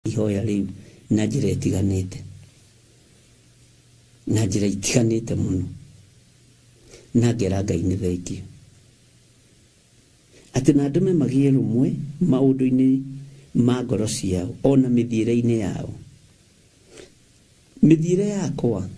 Ihoya rĩu na njĩra ĩtiganĩte, na njĩra itiganĩte mũno, na ngera Ngai nĩ thengiũ atĩ na ndũme magĩe rũmwe maũndũ-inĩ ma ngoro ciao ona mĩthiĩre-inĩ yao. Mĩthiĩre yakwa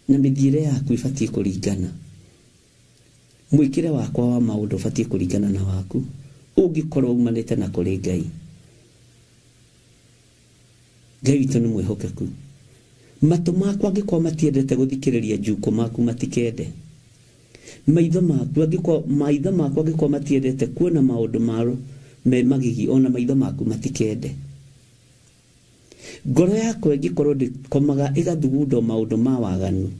na mĩthiĩre yaku ĩbatiĩ kũringana, mwĩkĩre wakwa wa maũndũ ũbatiĩ kũringana na waku ũngĩkorwo umanĩte na kũrĩ Ngai. Ngai witũ nĩ mwĩhokeku. Matũ makwa angĩkorwo matiendete gũthikĩrĩria njukũ maku matikende. Maitho maku angĩkorwo, maitho makwa angĩkorwo matiendete kuona maũndũ maro me magigi, ona maitho maku matikende. Ngoro yakwa ĩngĩkorwo ndĩkomaga ĩgathugunda maũndũ ma waganu,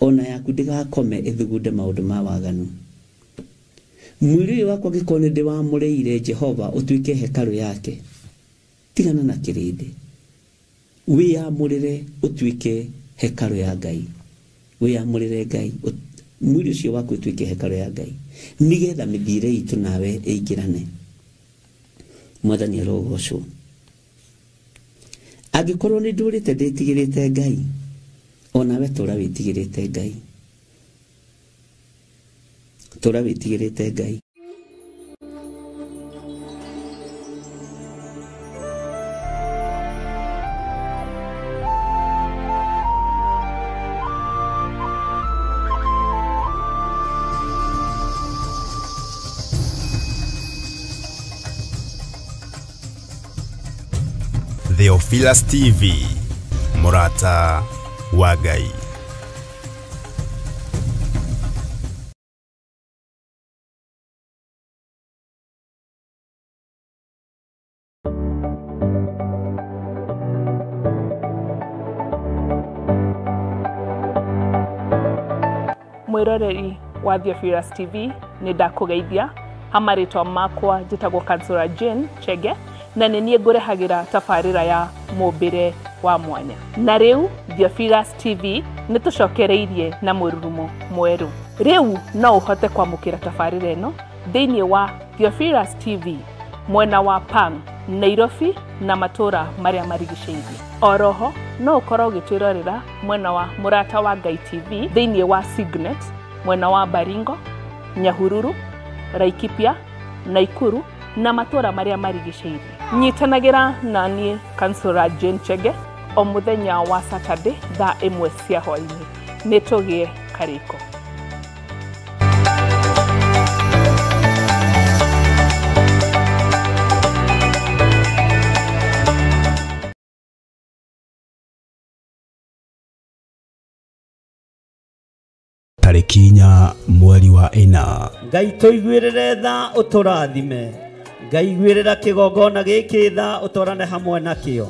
ona yaku ndĩgakome ĩthugunde maũndũ ma waganu. Mwĩrĩ ũyũ wakwa angĩkorwo nĩ ndĩwamũrĩire Jehova ũtuĩke hekarũ yake, tigana na kĩrĩndĩ, wĩyamũrĩre ũtuĩke hekarũ ya Ngai. Wĩyamũrĩre Ngai, mwĩrĩ ũcio waku ũtuĩke hekarũ ya Ngai, nĩgetha mĩthiĩre itũ nawe ĩingĩrane. Mwathani arogocwo. Angĩkorwo nĩ ndũrĩte ndĩtigĩrĩte Ngai, onawe tũra wĩtigĩrĩte Ngai, tũra wĩtigĩrĩte Ngai. Theophilus TV, Murata wa Ngai. Mwiroreri wa Theophilus TV, nĩ ndakũgeithia ha marĩtwa makwa njĩtagwo Kansura Jane Chege, na nĩ niĩ ngũrehagĩra tabarĩra ya mũmbĩre wa mwanya. Na rĩu Theophilus TV nĩ tũcokereirie na mũrurumo mwerũ. Rĩu no ũhote kwamũkĩra tabarĩra ĩno thĩinĩ wa Theophilus TV mwena wa Pang, Nairobi na matũra marĩa marigicĩirie. Oroho no ũkorwo ũgĩtwĩrorera mwena wa Mũrata wa Ngai TV thĩinĩ wa Signet mwena wa Baringo, Nyahururu, Laikipia, Naikuru na matũra marĩa marigicĩirie. Nyitanagĩra na niĩ Kansura Jane Chege o mũthenya wa Saturday thaa 1 cia hwaĩ-inĩ. Nĩ tũgĩe karĩko. Tarĩki 4 mweri wa 4. Ngai tũiguĩrĩre tha ũtũrathime. Ngai iguĩrĩra kĩgongona gĩkĩ tha ũtwarane hamwe nakĩo.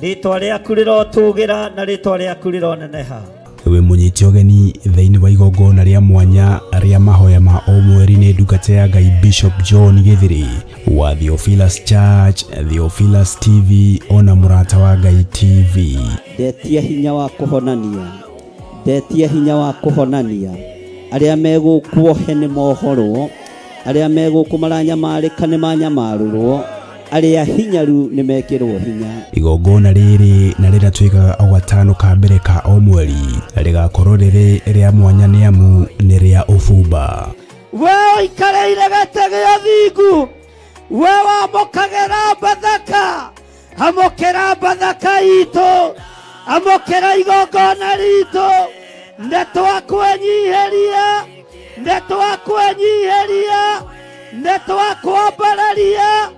Rĩtwa rĩaku rĩrotũgĩra na rĩtwa rĩaku rĩroneneha. Wĩ mũnyite ũgeni thĩinĩ wa igongona rĩa mwanya rĩa mahoya ma o mweri nĩ ndungata ya Ngai Bishop John Githiri wa Theophilus Church, Theophilus TV ona Mũrata wa Ngai TV. Ndetia hinya wa kũhonania, ndetia hinya wa kũhonania. Arĩa megũkuohe nĩ mohorwo, arĩa megũkũ maranyamarĩka nĩ manyamarũrwo, arĩa hinyaru nĩ mekĩrwo hinya. Igongona rĩrĩ na rĩrĩa twĩkaga o gatano ka mbere ka o mweri rĩgakorwo rĩrĩ rĩa mwanya nĩ amu nĩ rĩa ũbumba. We ũikarĩire gĩtĩ gĩa thingu, we wamũkagĩra Bathaka, amũkĩra Bathaka itũ, amũkĩra igongona ritũ. Nĩ twakwenyiheria, nĩ twakwenyiheria, nĩ twakwambararia.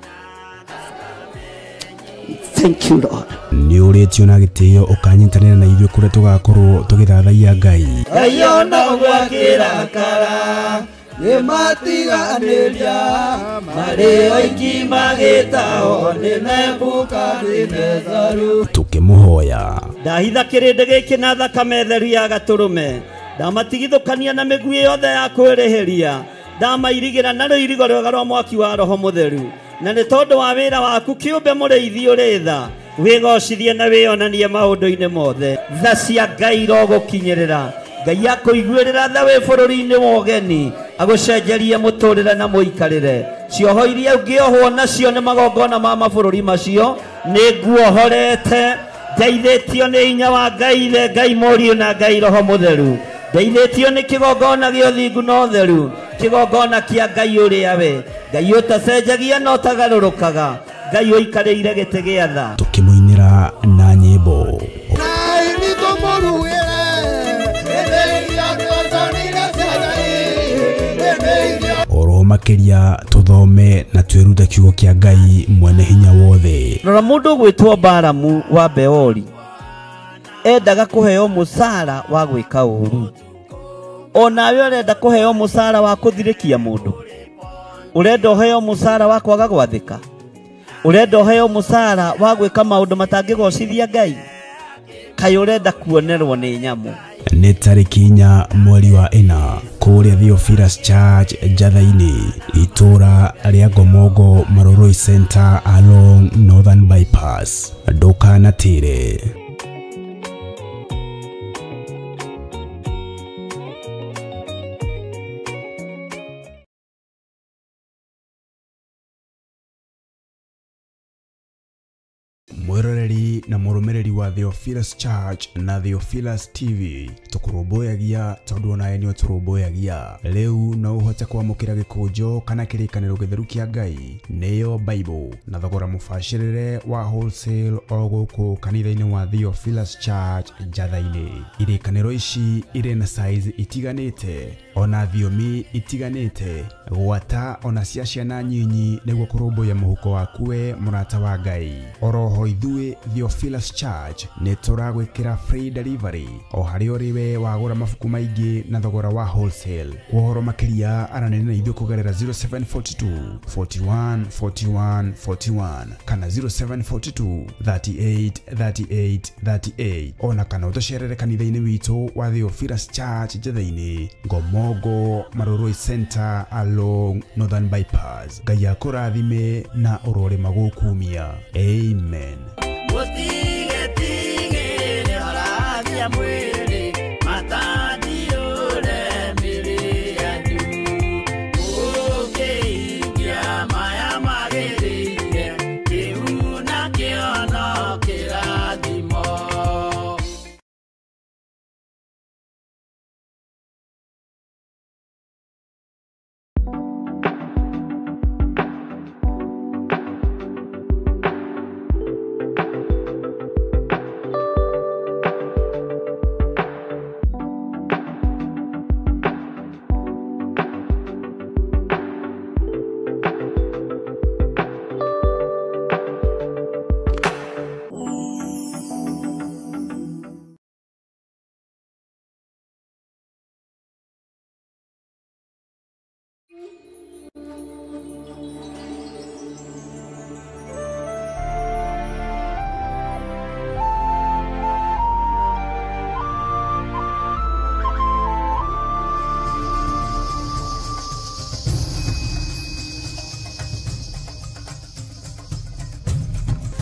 Thank you, Lord. Nĩ ũrĩtio na gĩtĩo ũkanyitanĩra na ithuĩ kũrĩa tũgakorwo tũgĩthathaiya Ngai. Ngai ona gwakĩrakara nĩmatiganĩria marĩ oiki magĩtao nĩ Nebukadinezaru. Tũkĩmũhoya. Ndahitha kĩrĩndĩ gĩkĩ na thakame theru ya gatũrũme, ndamatigithũkania na mĩguĩ yothe ya kwĩrĩhĩria, ndamairigĩra na rũirigo rwega rwa mwaki wa Roho Mũtheru. Na nĩ tondũ wa wĩra waku kĩũmbe mũrĩithi ũrĩ tha, wĩgocithie na wĩonanie maũndũ-inĩ mothe. Tha cia Ngai irogũkinyĩrĩra. Ngai akũiguĩrĩra tha wĩ bũrũri-inĩ wa ũgeni, agũcenjerie mũtũrĩre na mũikarĩre. Cioho iria ũngĩohwo nacio nĩ magongona ma mabũrũri macio, nĩ nguohorete. Ndeithĩtio nĩ hinya wa Ngai Ithe, Ngai Mũriũ na Ngai Roho Mũtheru. Ndeithĩtio nĩ kĩgongona gĩa ũthingu na ũtheru, kĩgongona kĩa Ngai ũrĩa we Ngai ũtacenjagia na ũtagarũrũkaga, Ngai ũikarĩire gĩtĩ gĩa tha. Tũkĩmũinĩra na nyĩmbo. Oro makĩria tũthome na twĩrute kiugo kĩa Ngai mwene hinya wothe. Rora mũndũ ũgwĩtwo Balamu wa Beori endaga kũheo mũcara wa gwĩka ũũru. Onawe ũrenda kũheo mũcara wa kũthirĩkia mũndũ, ũrenda ũheo mũcara wa kwaga gwathĩka, ũrenda ũheo mũcara wa gwĩka maũndũ matangĩgocithia Ngai, kaĩ ũrenda kuonerwo nĩ nyamũ. Nĩ tarĩki 4 mweri wa 4 kũrĩa Theophilus Church Njatha-inĩ, itũra rĩa Ngomongo Maroroi Center along Northern Bypass. Ndũkanatĩre. Mwĩroreri na mũrũmĩrĩri wa Theophilus Church na Theophilus TV, tũkũrũmbũyagia tondũ onawe nĩ ũtũrũmbũyagia. Rĩu no ũhote kwamũkĩra gĩkũnjo kana kĩrĩkanĩro gĩtheru kĩa Ngai, nĩyo Bible, na thogora mũbacĩrĩre wa wholesale o gũkũ kanitha-inĩ wa Theophilus Church Njatha-inĩ. Irĩkanĩro ici irĩ na size itiganĩte ona thiomi itiganĩte, gwata ona cia ciana nyinyi, nĩguo kũrũmbũiya mũhuko waku we mũrata wa Ngai. Oroho ithuĩ Theophilus Church nĩ tũragwĩkĩra free delivery o harĩa ũrĩ we wagũra mabuku maingĩ na thogora wa wholesale. Kwa ũhoro makĩria aranĩria na ithuĩ kũgerera 0742 41 41 41 kana 0742 38 38 38, ona kana ũtũcerere kanitha-inĩ witũ wa Theophilus Church Njatha-inĩ, Ngomongo Maroroi Center along Northern Bypass. Ngai akũrathime na ũrore magũkumia. Amen.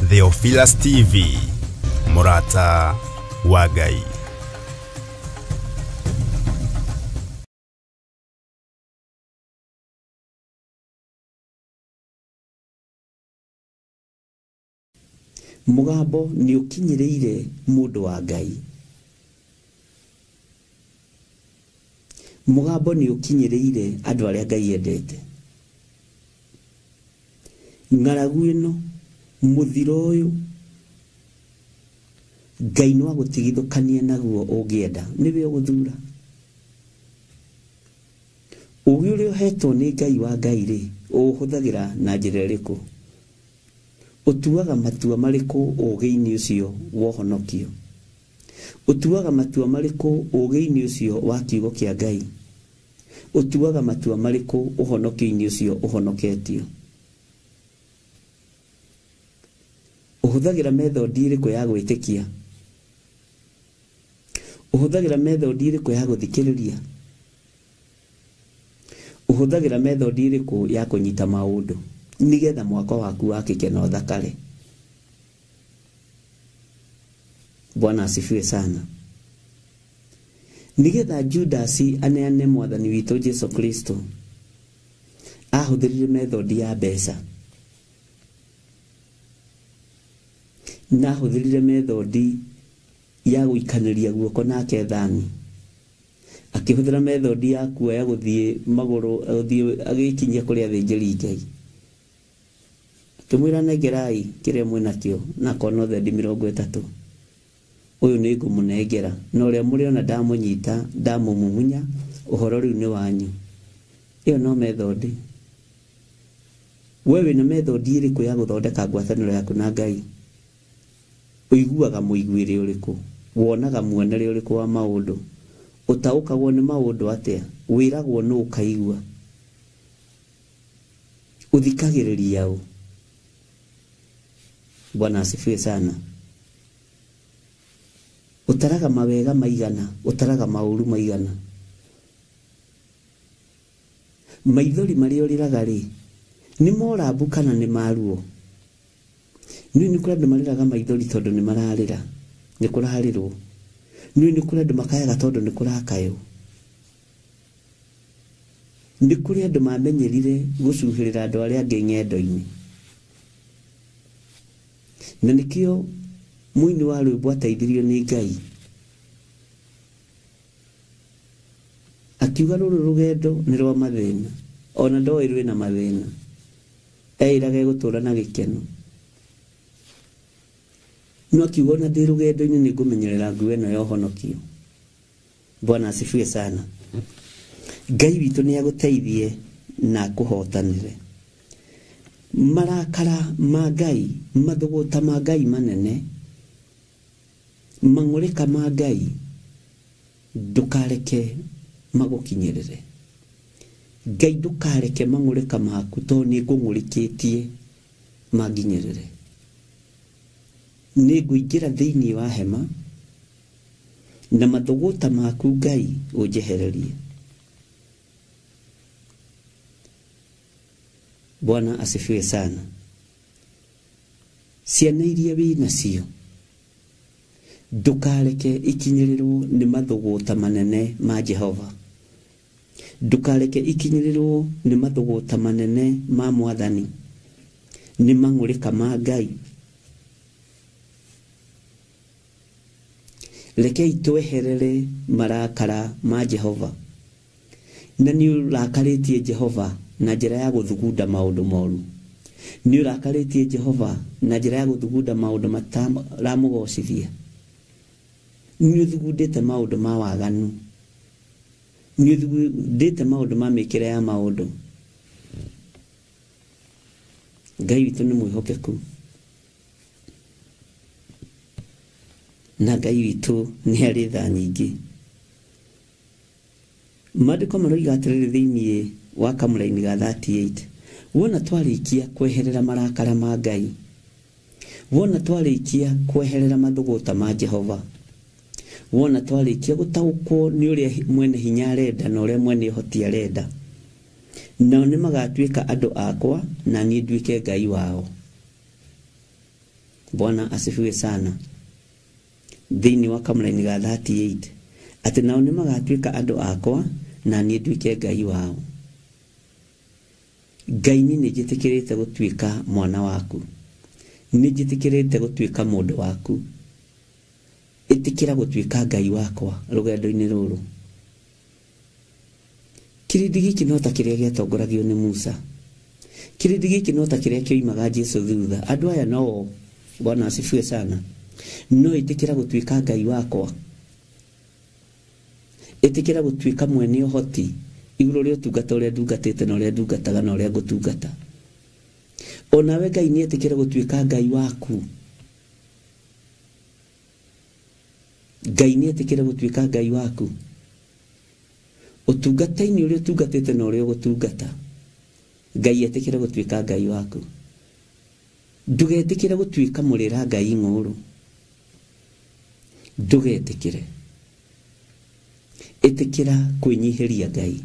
Theophilus TV, mũrata wa Ngai. Mũgambo nĩ ũkinyĩrĩire mũndũ wa Ngai. Mũgambo nĩ ũkinyĩrĩire andũ arĩa Ngai endete. Ng'aragu ĩno, mũthiro ũyũ, Ngai no agũtigithũkanie naguo ũngĩenda, nĩwe ũgũthura. Ũgĩ ũrĩa ũhetwo nĩ Ngai wa Ngai rĩ, ũũhũthagĩra na njĩra ĩrĩkũ? Ũtuaga matua marĩkũ ũũgĩ-inĩ ũcio wa ũhonokio? Ũtuaga matua marĩkũ ũũgĩ-inĩ ũcio wa kiugo kĩa Ngai? Ũtuaga matua marĩkũ ũhonokio-inĩ ũcio ũhonoketio? Ũhũthagĩra methodi ĩrĩkũ ya gwĩtĩkia? Ũhũthagĩra methodi ĩrĩkũ ya gũthikĩrĩria? Ũhũthagĩra methodi ĩrĩkũ ya kũnyita maũndũ nĩgetha mwako waku wakĩke na ũthakare? Bwana asifiwe sana. Nĩgetha Judasi aneane mwathani witũ Jesu Kristo, ahũthĩrire methodi ya mbeca na ahũthĩrire methodi ya gũikanĩria guoko nake thani, akĩhũthĩra methodi ya kuoya gũthiĩ magũrũ, gũthiĩ agĩkinyia kũrĩ athĩnjĩri Ngai, akĩmwĩra nengerai kĩrĩa mwĩnakĩo, na akona thendi 30, ũyũ nĩ ngũmũnengera, na ũrĩa mũrĩona ndamũnyita ndamũmumunya, ũhoro rĩu nĩ wanyu. Ĩyo no methodi. We wĩna methodi ĩrĩkũ ya gũthondeka ngwatanĩro yaku na Ngai? Ũiguaga mũiguĩre ũrĩkũ? Wonaga muonere ũrĩkũ wa maũndũ? Ũtaũkagwo nĩ maũndũ atĩa? Wĩragwo nũ ũkaigua? Ũthikagĩrĩria ũ? Bwana asifiwe sana. Ũtaraga mawega maigana, ũtaraga maũru maigana. Maithori marĩa ũrĩraga rĩ, nĩ morambu kana nĩ maruo? Nĩ nĩ kũrĩ andũ marĩraga maithori tondũ nĩ mararĩra, nĩ kũrarĩrwo. Nĩ nĩ kũrĩ andũ makayaga tondũ nĩ kũrakaywo. Nĩ kũrĩ andũ mamenyerire gũcuhĩrĩra andũ arĩa angĩ ng'endo-inĩ. Na nĩkĩo mũini wa rwĩmbo ateithirio nĩ Ngai, akiuga rũrũ rũgendo nĩ rwa mathĩna, ona ndoĩ rwĩna mathĩna, eĩraga egũtũra na gĩkeno, no akiuga ona ndĩ rũgendo-inĩ nĩ ngũmenyerera nguo ĩno ya ũhonokio. Bwana asifiwe sana. Ngai witũ nĩ agũteithie na akũhotanĩre. Marakara ma Ngai, mathũgũta ma Ngai manene, mang'ũrĩka ma Ngai, ndũkareke magũkinyĩrĩre. Ngai ndũkareke mang'ũrĩka maku, tondũ nĩ ngũng'ũrĩkĩtie manginyĩrĩre. Nĩ ngũingĩra thĩinĩ wa hema na mathũgũta maku Ngai ũnjehererie. Bwana asifiwe sana. Ciana iria wĩ nacio ndũkareke ikinyĩrĩrwo nĩ mathũgũta manene ma Jehova. Ndũkareke ikinyĩrĩrwo nĩ mathũgũta manene ma mwathani, nĩ mang'ũrĩka ma Ngai. Rekei tweherere marakara ma Jehova. Na nĩ ũrakarĩtie Jehova na njĩra ya gũthugunda maũndũ moru. Nĩ ũrakarĩtie Jehova na njĩra ya gũthugunda maũndũ mataramũgocithia. Nĩ ũthugundĩte maũndũ ma waganu. Nĩ ũthugundĩte maũndũ ma mĩkĩre ya maũndũ. Ngai witũ nĩ mwĩhokeku, na Ngai witũ nĩ arĩ tha nyingĩ. Maandĩko maroiga atĩrĩrĩ thĩinĩ wa kamũraini ga 38, wona twarĩkia kweherera marakara ma Ngai, wona twarĩkia kweherera mathũgũta ma Jehova, wona twarĩkia gũtaũkwo nĩ ũrĩa mwene hinya arenda na ũrĩa mwene ũhoti arenda, nao nĩ magatuĩka andũ akwa na niĩ nduĩke Ngai wao. Bwana asifiwe sana. Thĩinĩ wa kamũraini ga 38, atĩ nao nĩ magatuĩka andũ akwa na niĩ nduĩke Ngai wao. Ngai niĩ nĩ njĩtĩkĩrĩte gũtuĩka mwana waku, nĩ njĩtĩkĩrĩte gũtuĩka mũndũ waku. Ĩtĩkĩra gũtuĩka Ngai wakwa rũgendo-inĩ rũrũ. Kĩrĩndĩ gĩkĩ no ta kĩrĩa gĩatongoragio nĩ Musa. Kĩrĩndĩ gĩkĩ no ta kĩrĩa kĩoimaga Jesu thutha. Andũ aya no, Bwana asifiwe sana, no ĩtĩkĩra gũtuĩka Ngai wakwa, ĩtĩkĩra gũtuĩka mwene ũhoti igũrũ rĩa ũtungata ũrĩa ndungatĩte na ũrĩa ndungataga na ũrĩa ngũtungata. Onawe Ngai nĩ etĩkĩre gũtuĩka Ngai waku. Ngai nĩ etĩkĩre gũtuĩka Ngai waku. Ũtungata-inĩ ũrĩa ũtungatĩte na ũrĩa ũgũtungata, Ngai etĩkĩre gũtuĩka Ngai waku. Ndũgetĩkĩre gũtuĩka mũrĩra Ngai ng'ũrũ. Ndũgetĩkĩre. Ĩtĩkĩra kwĩnyihĩria Ngai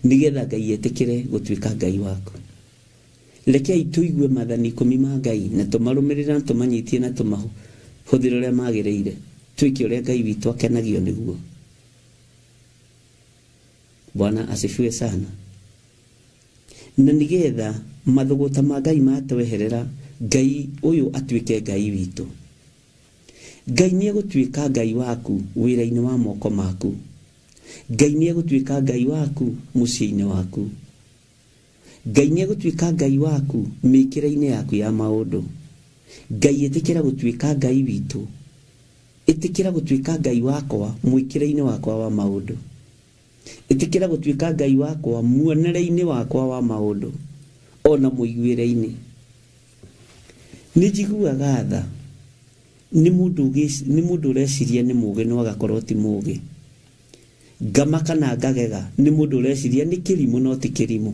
nĩgetha Ngai etĩkĩre gũtuĩka Ngai waku. Rekei tũigue maathani 10 ma Ngai na tũmarũmĩrĩre na tũmanyitie na tũmahũthĩre ũrĩa magĩrĩire, twĩke ũrĩa Ngai witũ akenagio nĩguo. Bwana asifiwe sana. Na nĩgetha mathũgũta ma Ngai matweherera, Ngai ũyũ atuĩke Ngai witũ. Ngai nĩ egũtuĩka Ngai waku wĩra-inĩ wa moko maku. Ngai nĩ egũtuĩka Ngai waku mũciĩ-inĩ waku. Ngai nĩ egũtuĩka Ngai waku mĩkĩre-inĩ yaku ya maũndũ. Ngai ĩtĩkĩra gũtuĩka Ngai witũ. Ĩtĩkĩra gũtuĩka Ngai wakwa mwĩkĩre-inĩ wakwa wa maũndũ. Ĩtĩkĩra gũtuĩka Ngai wakwa muonere-inĩ wakwa wa maũndũ ona mũiguĩre-inĩ. Nĩ njiguaga tha nĩ mũndũ ũreciria nĩ mũũgĩ no agakorwo ti mũũgĩ. Ngamaka na ngagega nĩ mũndũ ũreciria nĩ kĩrimũ no ti kĩrimũ.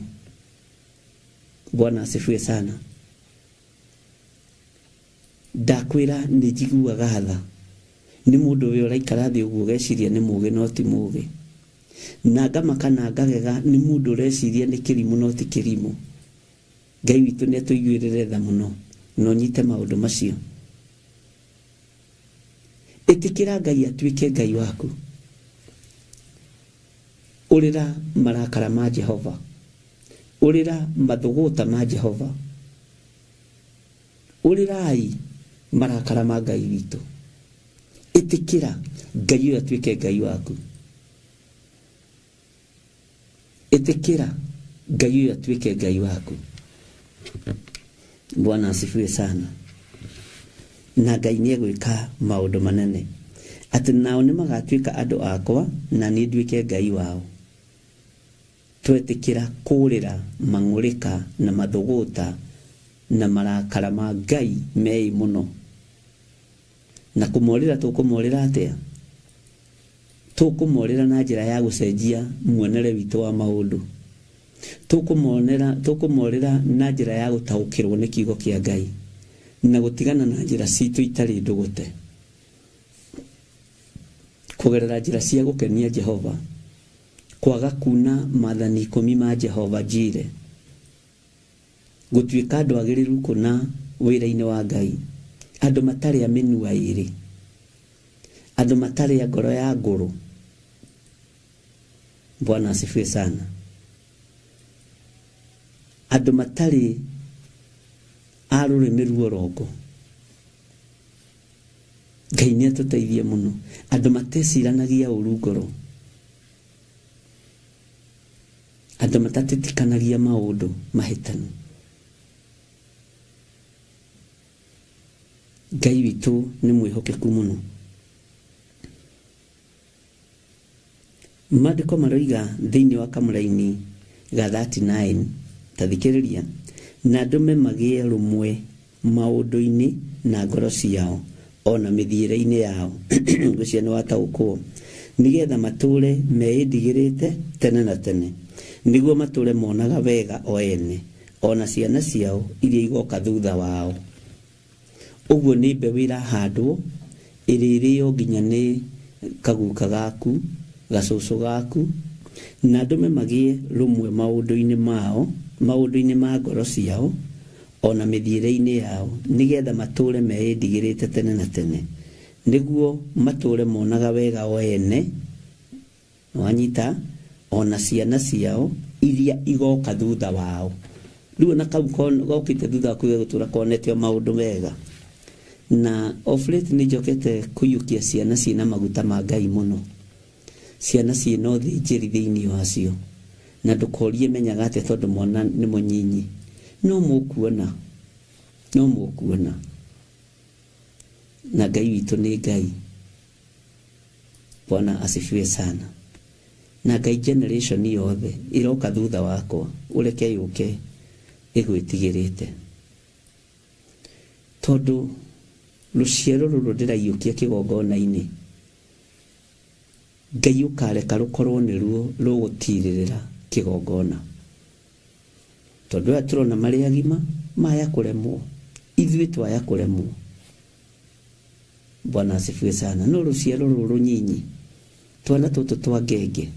Bwana asifiwe sana. Ndakwĩra nĩ njiguaga tha nĩ mũndũ ũyũ ũraikara thĩ ũguo ũgeciria nĩ mũũgĩ no ti mũũgĩ. Na ngamaka na ngagega nĩ mũndũ ũreciria nĩ kĩrimũ no ti kĩrimũ. Ngai witũ nĩ atũiguĩrĩre tha mũno na ũnyite maũndũ macio. Ĩtĩkĩra Ngai atuĩke Ngai waku. Ũrĩra marakara ma Jehova. Ũrĩra mathũgũta ma Jehova. Ũrĩrai marakara ma Ngai witũ. Ĩtĩkĩra Ngai ũyũ atuĩke Ngai waku. Ĩtĩkĩra Ngai ũyũ atuĩke Ngai waku. Bwana asifiwe sana. Na Ngai nĩ egwĩka maũndũ manene, atĩ nao nĩ magatuĩka andũ akwa na niĩ nduĩke Ngai wao. Twetĩkĩra kũũrĩra mang'ũrĩka na mathũgũta na marakara ma Ngai meĩ mũno. Na kũmorĩra tũkũmorĩra atĩa? Tũkũmorĩra na njĩra ya gũcenjia muonere witũ wa maũndũ. Tũkũmorĩra na njĩra ya gũtaũkĩrwo nĩ kiugo kĩa Ngai na gũtigana na njĩra citũ itarĩ ndũgũte, kũgerera njĩra cia gũkenia Jehova, kwaga kuna maathani 10 ma Jehova Jire, gũtuĩka andũ agĩrĩru kũna wĩra-inĩ wa Ngai, andũ matarĩ a mĩnua ĩrĩ, andũ matarĩ a ngoro ya ngũrũ. Bwana asifiwe sana. Andũ matarĩ a rũrĩmĩ ruorongo. Ngai nĩ atũteithie mũno. Andũ mateciranagia ũru ngoro, andũ matatĩtikanagia maũndũ mahĩtanu. Ngai witũ nĩ mwĩhokeku mũno. Maandĩko maroiga thĩinĩ wa kamũraini ga 39, ta thikĩrĩria, na ndũme magĩe rũmwe maũndũ-inĩ na ngoro ciao ona mĩthiĩre-inĩ yao. Ngwĩciria nĩ wataũkwo. Nĩgetha matũũre meĩndigĩrĩte tene na tene, nĩguo matũũre monaga wega o ene ona ciana ciao iria igoka thutha wao. Ũguo nĩ mbeũ ĩrahandwo ĩrĩrĩo nginya nĩ kaguka gaku, gacũcũ gaku, na ndũme magĩe rũmwe maũndũ-inĩ mao, maũndũ-inĩ ma ngoro ciao ona mĩthiĩre-inĩ yao, nĩgetha matũũre meĩndigĩrĩte tene na tene, nĩguo matũũre monaga wega o ene, wanyita, ona ciana ciao iria igoka thutha wao. Rĩu ona kau gokĩte thutha waku gegũtũra konete o maũndũ mega. Na of late nĩ njokete kũiyũkia ciana ciĩna maguta ma Ngai mũno, ciana ciĩna ũthĩnjĩri thĩinĩ wacio, na ndũkorie menyaga atĩa tondũ mwana nĩ mũnyinyi. No mũkuona, no mũkuona. Na Ngai witũ nĩ Ngai. Bwana asifiwe sana. Na Ngai generation yothe ĩroka thutha wakwa ũreke yũke ĩgwĩtigĩrĩte. Tondu ruciaro ruru ndiraiyukia kigongona-ini Ngai ukareka rukorwo niruo rugutirĩrĩra kigongona. Tondu aya turona mari agima maya kuremwo, ithuĩ twaya kuremwo. Bwana asifiwe sana. No ruciaro ruru nyinyi twana tutu twa ngenge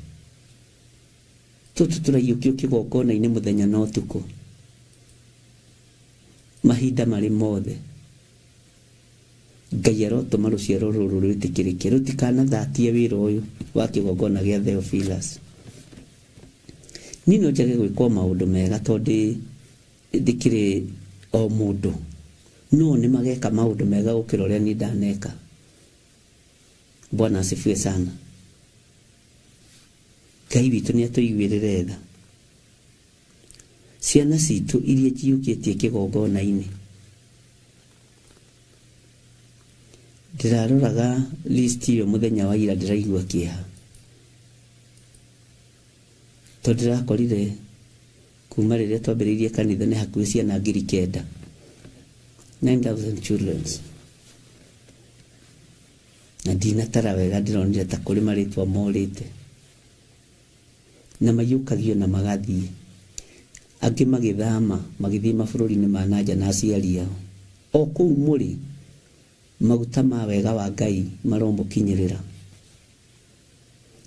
tutu turaiyukio kigongona-inĩ muthenya na utuku mahinda mari mothe. Ngai arotũma rũciaro rũrũ rwĩtĩkĩrĩke rũtikanathatie wĩra ũyũ wa kĩgongona gĩa Theophilus. Niĩ no njage gwĩkwo maũndũ mega tondũ ndĩkĩrĩ o mũndũ, no nĩ mageka maũndũ mega gũkĩra ũrĩa niĩ ndaneka. Bwana asifiwe sana. Ngai witũ nĩ atũiguĩrĩre tha. Ciana citũ iria njiyũkĩtie kĩgongona-inĩ, ndĩraroraga list ĩyo mũthenya wa ira ndĩraigua kĩeha tondũ ndĩrakorire kuma rĩrĩa twambĩrĩirie kanitha nĩ hakuhĩ ciana 9,000, 9,000 children, na ndinatara wega ndĩronire ta kũrĩ marĩtwa morĩte na maiyũkagio na magathiĩ, angĩ magĩthama magĩthiĩ mabũrũri-inĩ ma nanja na aciari ao. O kũu mũrĩ maguta ma wega wa Ngai maromũkinyĩrĩra.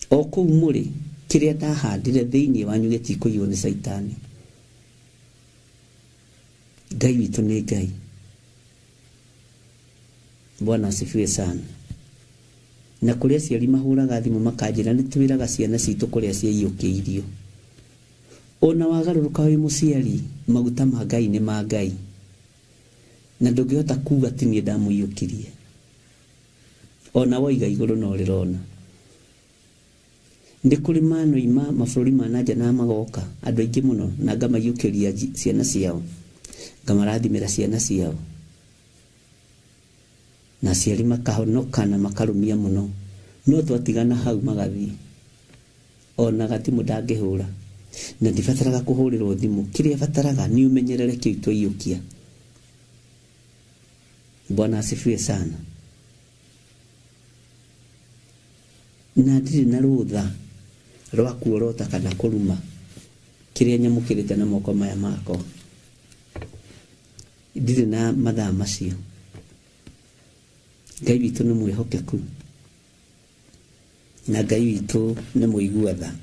O kũu mũrĩ kĩrĩa ndahandire thĩinĩ wanyu gĩtikũiywo nĩ Caitani. Ngai witũ nĩ Ngai. Bwana asifiwe sana. Na kũrĩ aciari mahũraga thimũ makanjĩra nĩ twĩraga ciana citũ kũrĩa ciaiyũkĩirio. Ona wagarũrũka wĩ mũciari, maguta ma Ngai nĩ ma Ngai, na ndũngĩhota kuga ti niĩ ndamũiyũkirie. Ona woiga igũrũ no rĩrona. Nĩ kũrĩ manoima mabũrũri ma nanja na magoka andũ aingĩ mũno na ngamaiyũkĩria ciana ciao, ngamarathimĩra ciana ciao, na aciari makahonoka na makarũmia mũno. No twatigana hau magathiĩ, ona gatimũ ndangĩhũra na ndibataraga kũhũrĩrwo thimũ. Kĩrĩa bataraga nĩ ũmenyerere kĩu twaiyũkia. Bwana asifiwe sana. Na ndirĩ na rũtha rwa kuorota kana kũruma kĩrĩa nyamũkĩrĩte na moko maya makwa. Ndirĩ na mathaa macio. Ngai witũ nĩ mwĩhokeku na Ngai witũ nĩ mũigua tha.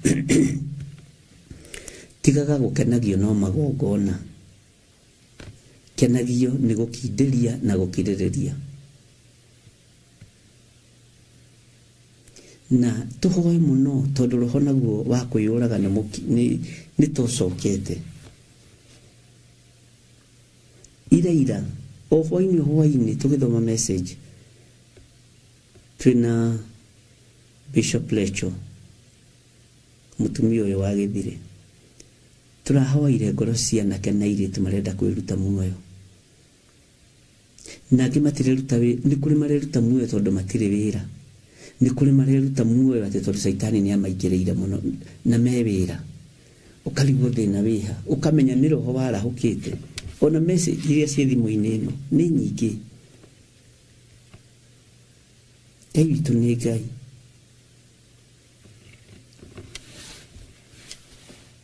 Tigaga gũkenagio no magongona, kenagio nĩ gũkindĩria na gũkirĩrĩria. Na tũhoe mũno tondũ roho naguo wa kwĩyũraga nĩ tũcokete. Ira ira o hwainĩ hwainĩ tũgĩthoma message twĩna Bishop Lecho, mũtumia ũyũ wa Gĩthire, tũrahoire ngoro cia anake na airĩtu marenda kwĩruta muoyo, na angĩ matireruta nĩ kũrĩ mareruta muoyo tondũ matirĩ wĩra, nĩ kũrĩ mareruta muoyo atĩ tondũ Caitani nĩ amaingĩrĩire mũno na me wĩra. Ũkarigwo thĩna wĩha, ũkamenya nĩ roho warahũkĩte. Ona message iria ciĩ thimũ-inĩ ĩno nĩ nyingĩ. Ngai witũ nĩ Ngai.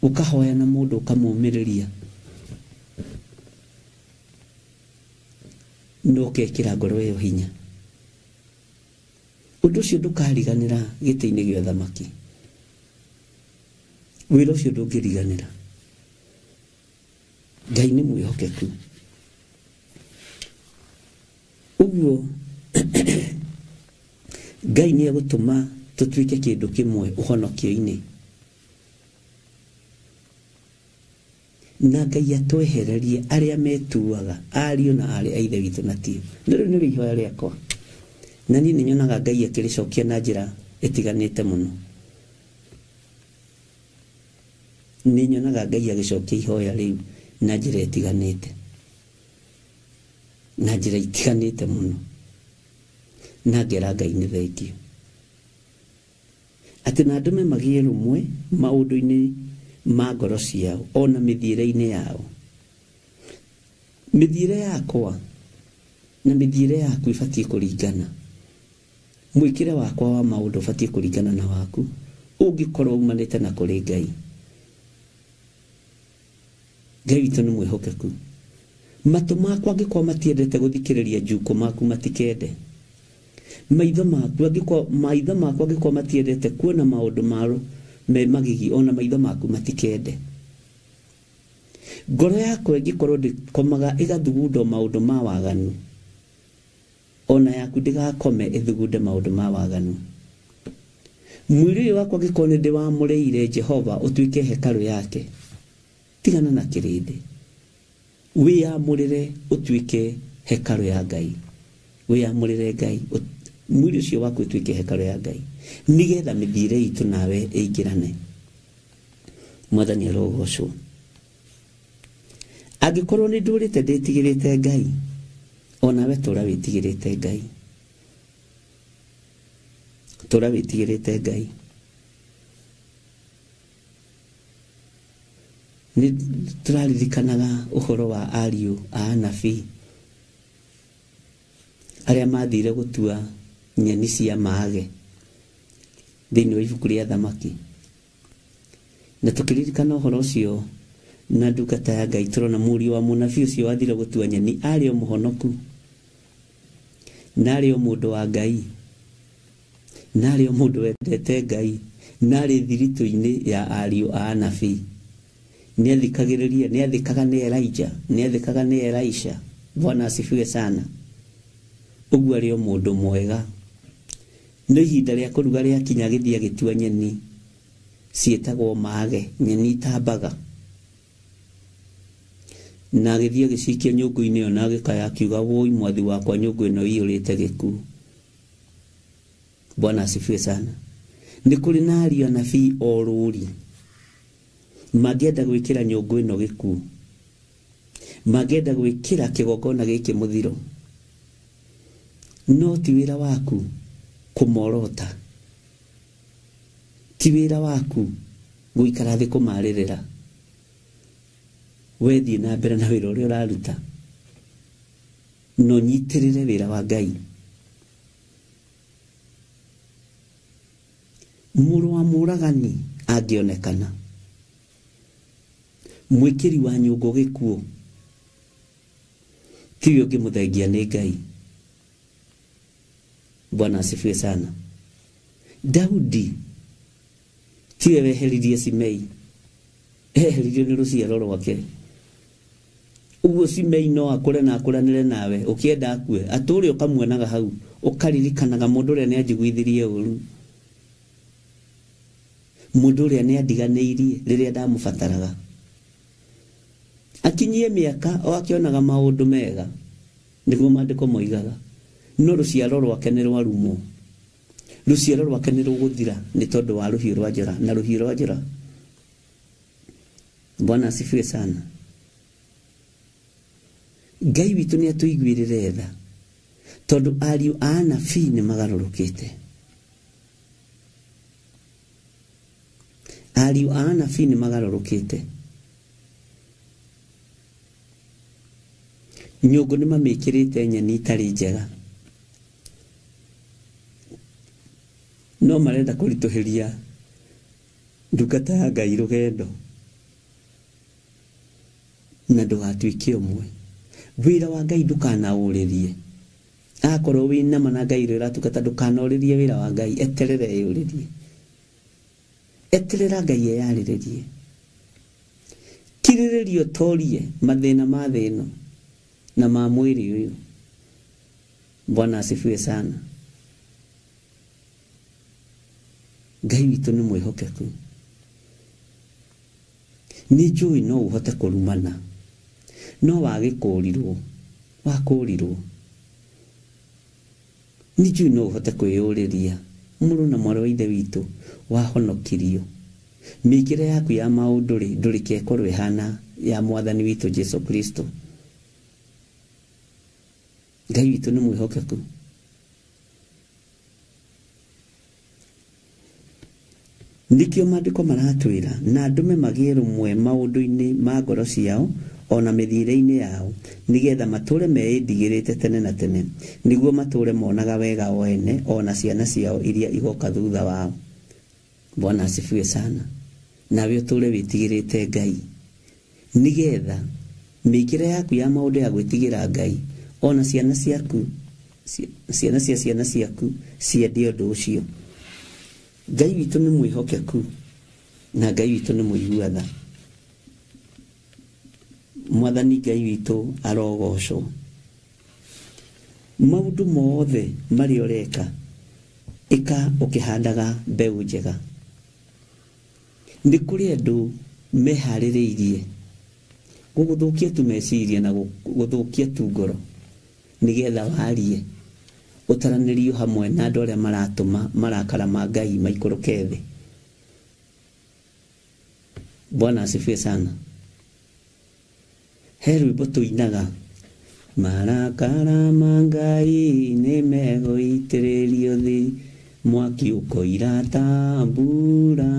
Ũkahoya na mũndũ ũkamũmĩrĩria na ũkekĩra ngoro ĩyo hinya. Ũndũ ũcio ndũkariganĩra gĩtĩ-inĩ gĩa ũthamaki. Wĩra ũcio ndũngĩriganĩra. Ngai nĩ mwĩhokeku. Ũguo Ngai nĩ egũtũma tũtuĩke kĩndũ kĩmwe ũhonokio-inĩ, na Ngai atwehererie arĩa metuaga ariũ na aarĩ a Ithe witũ na tio. Rĩu nĩrĩo ihoya rĩakwa, na niĩ nĩ nyonaga Ngai akĩrĩcokia na njĩra ĩtiganĩte mũno. Nĩ nyonaga Ngai agĩcokia ihoya rĩu na njĩra ĩtiganĩte, na njĩra itiganĩte mũno, na ngera Ngai nĩ thengio atĩ na ndũme magĩe rũmwe maũndũ-inĩ ma ngoro ciao ona mĩthiĩre-inĩ yao. Mĩthiĩre yakwa Na mĩthiĩre yaku ĩbatiĩ kũringana. Mwĩkĩre wakwa wa maũndũ ũbatiĩ kũringana na waku, ũngĩkorwo umanĩte na kũrĩ Ngai. Ngai witũ nĩ mwĩhokeku. Matũ makwa angĩkorwo matiendete gũthikĩrĩria njuko maku matikende. Maitho maku angĩkorwo maitho makwa angĩkorwo matiendete kuona maũndũ maro me magigi, ona maitho maku matikende. Ngoro yakwa ĩngĩkorwo ndĩkomaga ĩgathugunda maũndũ ma waganu, ona yaku ndĩgakome ĩthugunde maũndũ ma waganu. Mwĩrĩ ũyũ wakwa angĩkorwo nĩ ndĩwamũrĩire Jehova ũtuĩke hekarũ yake, tigana na kĩrĩndĩ, wĩyamũrĩre ũtuĩke hekarũ ya Ngai. Wĩyamũrĩre Ngai, mwĩrĩ ũcio waku ũtuĩke hekarũ ya Ngai, nĩgetha mĩthiĩre itũ nawe ĩingĩrane. Mwathani arogocwo. Angĩkorwo nĩ ndũrĩte ndĩtigĩrĩte Ngai, onawe tũra wĩtigĩrĩte Ngai. Tũra wĩtigĩrĩte Ngai. Nĩ tũraririkanaga ũhoro wa ariũ a anabii arĩa mathire gũtua nyeni cia maage thĩinĩ wa ibuku rĩa Thamaki. Na tũkĩririkana ũhoro ũcio na ndungata ya Ngai, tũrona mũriũ wa mũnabii ũcio wathire gũtua nyeni arĩ o mũhonoku, na arĩ o mũndũ wa Ngai, na arĩ o mũndũ wendete Ngai, na arĩ thiritũ-inĩ ya ariũ a anabii. Nĩathikagĩrĩria, nĩathĩkaga nĩ Elijah, nĩathĩkaga nĩ Elisha. Bwana asifiwe sana. Ũguo arĩ o mũndũ mwega. No ihinda rĩa kũruga rĩakinya agĩthiĩ agĩtua nyeni ciĩtagwo maage, nyeni itambaga. Na agĩthiĩ agĩcikia nyũngũ-inĩ ĩyo na agĩkaya akiuga, wũi mwathi wakwa, nyũngũ ĩno ĩiyũrĩte gĩkuũ. Bwana asifiwe sana. Nĩ kũrĩ na ariũ anabii o rũri mangĩenda gwĩkĩra nyũngũ ĩno gĩkuũ, mangĩenda gwĩkĩra kĩgongona gĩkĩ mũthiro, no ti wĩra waku kũmorota, ti wĩra waku gũikara thĩ kũmarĩrĩra. We thiĩ na mbere na wĩra ũrĩa ũraruta, no nyitĩrĩre wĩra wa Ngai. Mũrũ wa mũragani angĩonekana, mwĩkĩri wa nyũngũ gĩkuũ, tiwe ũngĩmũthengia nĩ Ngai. Bwana asifiwe sana. Daudi tiwe weheririe Simei, eheririo nĩ rũciaro rwake. Ũguo Simei no akũre na akũranĩre nawe, ũkĩenda akue, atũre ũkamuonaga hau, ũkaririkanaga mũndũ ũrĩa nĩanjiguithirie ũru, mũndũ ũrĩa nĩandiganĩirie rĩrĩa ndamũbataraga. Akinyie mĩaka o akĩonaga maũndũ mega, nĩguo maandĩko moigaga, no rũciaro rwake nĩ rwarumwo, rũciaro rwake nĩ rũgũthira nĩ tondũ wa rũhiũ rwa njora na rũhiũ rwa njora. Bwana asifiwe sana. Ngai witũ nĩ atũiguĩrĩre tha, tondũ ariũ a anabii nĩ magarũrũkĩte. Ariũ a anabii nĩ magarũrũkĩte. Nyũngũ nĩ mamĩkĩrĩte nyeni itarĩ njega, no marenda kũritũhĩria ndungata ya Ngai rũgendo, na ndũgatuĩke ũmwe. Wĩra wa Ngai ndũkanaũrĩrie. Akorwo wĩ nama na Ngai ũrĩa ũratungata, ndũkanorĩrie wĩra wa Ngai, eterere eyũrĩrie. Eterera Ngai eyarĩrĩrie. Kirĩrĩria ũtorie mathĩna ma thĩ ĩno na ma mwĩrĩ ũyũ. Bwana asifiwe sana. Ngai witũ nĩ mwĩhokeku. Nĩ njũĩ no ũhote kũrumana, no wagĩkũrirwo, wakũrirwo. Nĩ njũĩ no ũhote kwĩyũrĩria, mũrũ na mwarĩ wa ithe witũ wahonokirio. Mĩkĩre yaku ya maũndũ rĩ, ndũrĩke ĩkorwo ĩhana ya mwathani witũ Jesu Kristo. Ngai witũ nĩ mwĩhokeku. Nĩkĩo maandĩko maratwĩra, na ndũme magĩe rũmwe maũndũ-inĩ ma ngoro ciao, o na mĩthiĩre-inĩ yao, nĩgetha matũũre meĩndigĩrĩte tene na tene, nĩguo matũũre monaga wega o ene o na ciana ciao iria igoka thutha wao. Bwana asifiwe sana. Nawe ũtũũre wĩtigĩrĩte Ngai, nĩgetha mĩkĩre yaku ya maũndũ ya gwĩtigĩra Ngai ona ciana ciaku, ciana cia ciana ciaku ciende ũndũ ũcio. Ngai witũ nĩ mwĩhokeku na Ngai witũ nĩ mũigua tha. Mwathani Ngai witũ arogocwo. Maũndũ mothe marĩa ũreka, ĩka ũkĩhandaga mbeũ njega. Nĩ kũrĩ andũ meharĩrĩirie gũgũthũkia tu meciria na gũthũkia tu ngoro, nĩgetha warie ũtaranĩrio hamwe na andũ arĩa maratũma marakara ma Ngai maikũrũke thĩ. Bwana asifiwe sana. He rwĩmbo tũinaga, marakara ma Ngai nĩ megũitĩrĩrio thĩ, mwaki ũkoira ta mbura.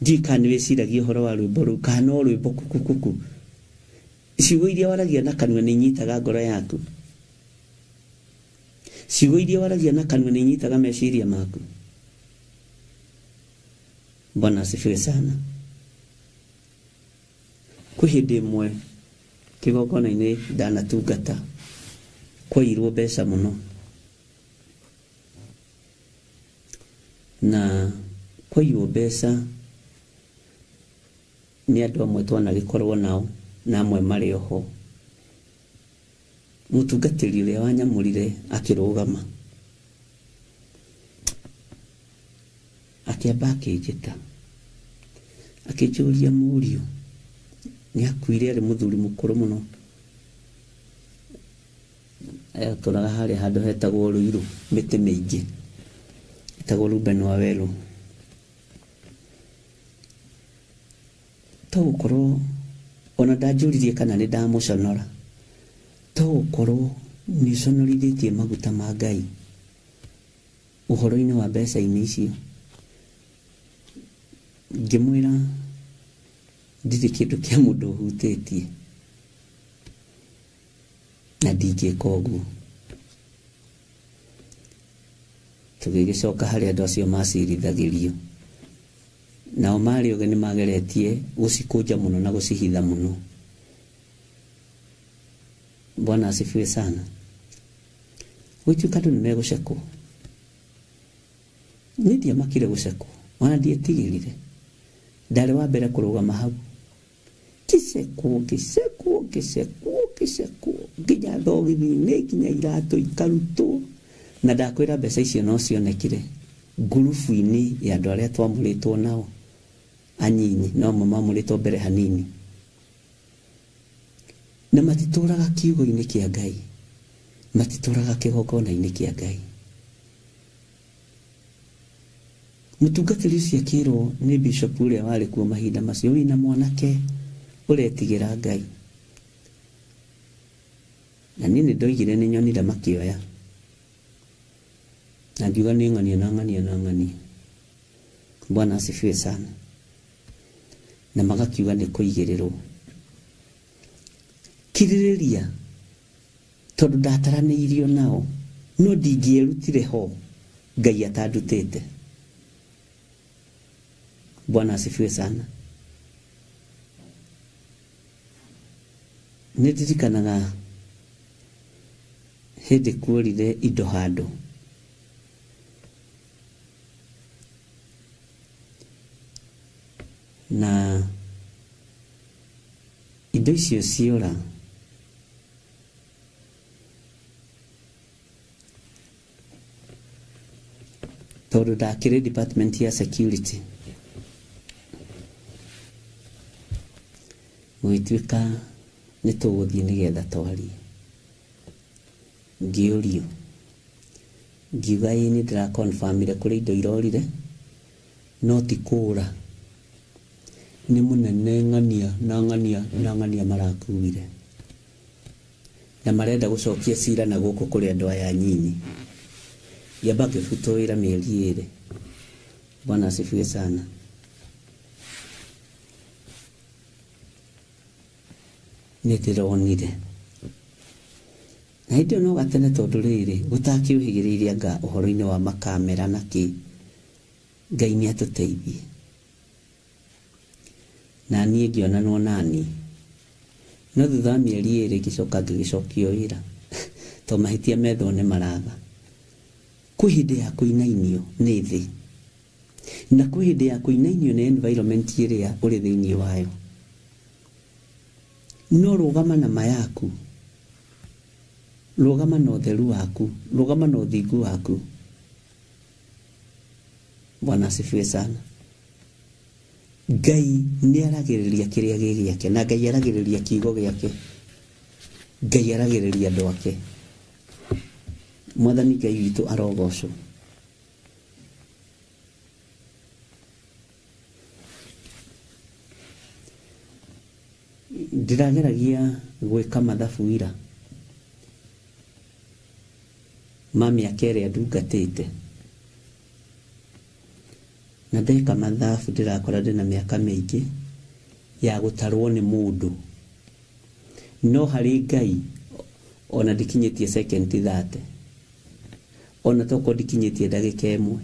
Ndiũĩ kana nĩ wĩciragia ũhoro wa rwĩmbo rũu kana no rwĩmbo kukukuku. Ciugo iria waragia na kanua nĩ inyitaga ngoro yaku. Ciugo iria waragia na kanua nĩ inyitaga meciria maku. Bwana asifiwe sana. Kwĩ hĩndĩ ĩmwe kĩgongona-inĩ ndanatungata, kwairwo mbeca mũno, na kwaiywo mbeca nĩ andũ amwe twanagĩkorwo nao na amwe marĩ oho. Mũtungatĩri ũrĩa wanyamũrire akĩrũgama, akĩamba akĩnjĩta, akĩnjũria mũriũ nĩ akuire, arĩ mũthuri mũkũrũ mũno, atũraga harĩa handũ hetagwo Ruiru, mĩtĩ mĩingĩ, ĩtagwo Ruben wa Werũ. To gũkorwo ona ndanjũririe kana nĩ ndamũconora, to gũkorwo nĩ ũconorithĩtie maguta ma Ngai ũhoro-inĩ wa mbeca-inĩ icio. Ngĩmwĩra ndirĩ kĩndũ kĩa mũndũ ũhutĩtie na ndingĩka ũguo. Tũgĩgĩcoka harĩa andũ acio macirithagĩrio, nao marĩ oge nĩ mageretie gũcikũnja mũno na gũcihitha mũno. Bwana asifiwe sana. Gũtuĩka andũ nĩ megũcekwo, niĩ ndiamakire gũcekwo, ona ndietigĩrire. Ndarĩ wa mbere kũrũgama hau, ngĩcekwo ngĩcekwo ngĩcekwo ngĩcekwo nginya thogithi-inĩ, nginya iratũ ikarutwo. Na ndakwĩra mbeca icio no cionekire ngurubu-inĩ ya andũ arĩa twamũrĩtwo nao anyinyi, no amwe mamũrĩtwo mbere hanini, na matitũraga kiugo-inĩ kĩa Ngai, matitũraga kĩgongona-inĩ kĩa Ngai. Mũtungatĩri ũcio akĩrwo nĩ bishop ũrĩa warĩ kuo mahinda macio, wĩna mwanake ũretigĩra Ngai. Na niĩ nĩ ndoigire nĩ nyonire makĩoya, na ngiuga nĩ ng'ania na ng'ania na ng'ania. Bwana asifiwe sana. Na magakiuga nĩ kũigĩrĩrwo. Kirĩrĩria, tondũ ndataranĩirio nao, no ndingĩerutire ho Ngai atandutĩte. Bwana asifiwe sana. Nĩ ndirikanaga hĩndĩ kuorire indo handũ, na indo icio ciora, tondũ ndakĩrĩ department ya security, gũgĩtuĩka nĩ tũgũthiĩ nĩgetha twarie. Ngĩũrio, ngiuga ĩĩ nĩ ndĩraconfirmire kũrĩ indo irorire, no ti kũra, nĩ mũnene ng'ania na ng'ania na ng'ania marakuire, na marenda gũcokia cira na gũkũ kũrĩ andũ aya anyinyi. Ngĩamba ngĩbutwo wĩra mĩeri ĩrĩ. Bwana asifiwe sana. Nĩ ndĩronire na hĩndĩ ĩyo no gatene tondũ rĩrĩ gũtakĩũhĩgĩrĩire anga ũhoro-inĩ wa makamera na kĩ. Ngai nĩ atũteithie. Na niĩ ngĩonanwo nani, no thutha wa mĩeri 2 ngĩcoka ngĩgĩcokio wĩra to mahĩtia methwo nĩ maratha. Kwĩ hĩndĩ ya kũinainio nĩ thĩ na kwĩ hĩndĩ ya kũinainio nĩ environment ĩrĩa ũrĩ thĩinĩ wayo. No rũgama na ma yaku, rũgama na ũtheru waku, rũgama na ũthingu waku. Bwana asifiwe sana. Ngai nĩ aragĩrĩria kĩrĩa gĩ gĩake, na Ngai aragĩrĩria kiugo gĩake, Ngai aragĩrĩria andũ ake. Mwathani Ngai witũ arogocwo. Ndĩrageragia gwĩka mathabu ira ma mĩaka ĩrĩa ndungatĩte, na ndeka mathabu ndĩrakora ndĩna mĩaka mĩingĩ ya gũtarwo nĩ mũndũ, no harĩ Ngai ona ndikinyĩtie second 30, ona tokorwo ndikinyĩtie ndagĩka 1.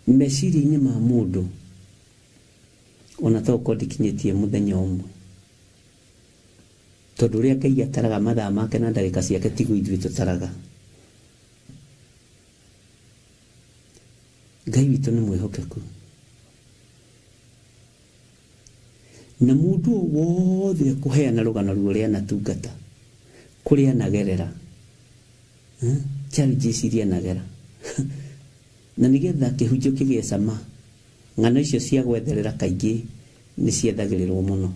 Meciria-inĩ ma mũndũ ona tokorwo ndikinyĩtie mũthenya ũmwe, tondũ ũrĩa Ngai ataraga mathaa make na ndagĩka ciake tiguo ithuĩ tũtaraga. Ngai witũ nĩ mwĩhokeku, na mũndũ o wothe akũheana rũgano rũrĩa anatungata, kũrĩa anagerera, challenges iria anagera na nĩgetha kĩhunjio kĩgĩe cama, ng'ano icio cia gwetherera kaingĩ nĩ ciethagĩrĩrwo mũno.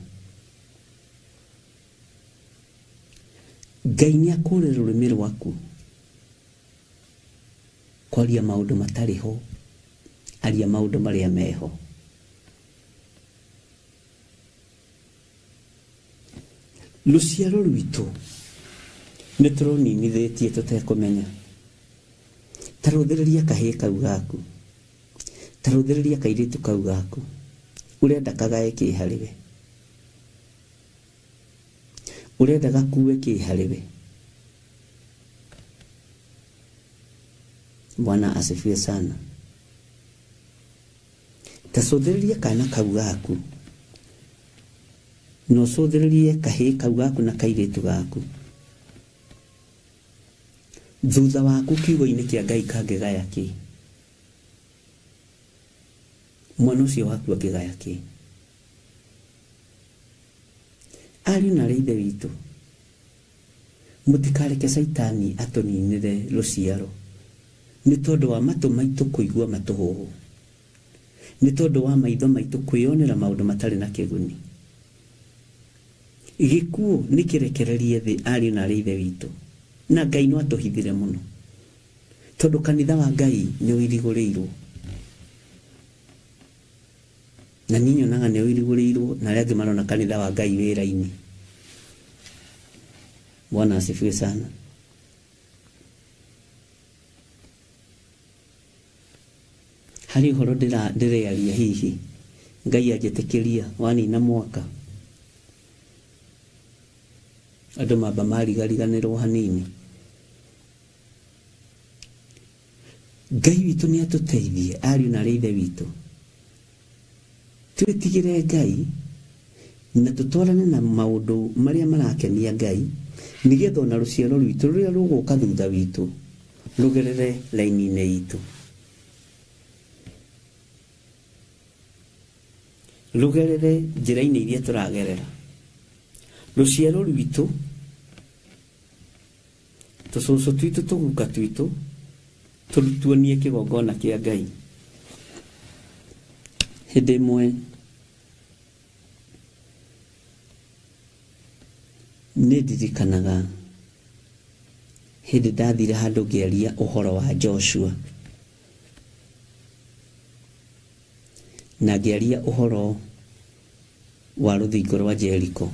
Ngai nĩ akũrĩre rũrĩmĩ rwaku kwaria maũndũ matarĩ ho, aria maũndũ marĩa meho. Rũciaro rwitũ nĩ tũrũninithĩtie tũtekũmenya. Ta rũthĩrĩria kahĩĩ kau gaku, ta rũthĩrĩria kairĩtu kau gaku, ũrenda kagae kĩ harĩ we, ũrenda gakue kĩ harĩ we. Bwana asifiwe sana. Ta cũthĩrĩria kana kau gaku, na ũcũthĩrĩrie kahĩĩ kau gaku na kairĩtu gaku, thutha waku kiugo-inĩ kĩa Ngai kangĩgaya kĩ? Mwana ũcio waku angĩgaya kĩ? Ariũ na arĩ ithe witũ, mũtikareke Caitani atũninĩre rũciaro nĩ tondũ wa matũ maitũ kũigua matũhũhũ, nĩ tondũ wa maitho maitũ kwĩyonera maũndũ matarĩ na kĩguni. Gĩkuũ nĩ kĩrekererie thĩ, ariũ na arĩ ithe witũ, na Ngai no atũhithire mũno, tondũ kanitha wa Ngai nĩ ũirigũrĩirwo, na niĩ nyonaga nĩ ũirigũrĩirwo, na arĩa angĩ marona kanitha wa Ngai wĩra-inĩ. Bwana asifiwe sana. Harĩ ũhoro ndĩrearia hihi Ngai anjĩtĩkĩria wanina mwaka, andũ mamba marigariganĩrwo hanini. Ngai witũ nĩ atũteithie, ariũ na arĩ ithe witũ, twĩtigĩre Ngai na tũtwarane na maũndũ marĩa marakenia Ngai, nĩgetha ona rũciaro rwitũ rũrĩa rũgũka thutha witũ rũgerere raini-inĩ itũ, rũgerere njĩra-inĩ iria tũragerera. Rũciaro rwitũ, tũcũcũ twitũ, tũguka twitũ, tuonie kĩgongona kĩa Ngai. Hĩndĩ ĩmwe nĩ ndirikanaga hĩndĩ ndathire handũ ngĩaria ũhoro wa Joshua, na ngĩaria ũhoro wa rũthingo rwa Jericho.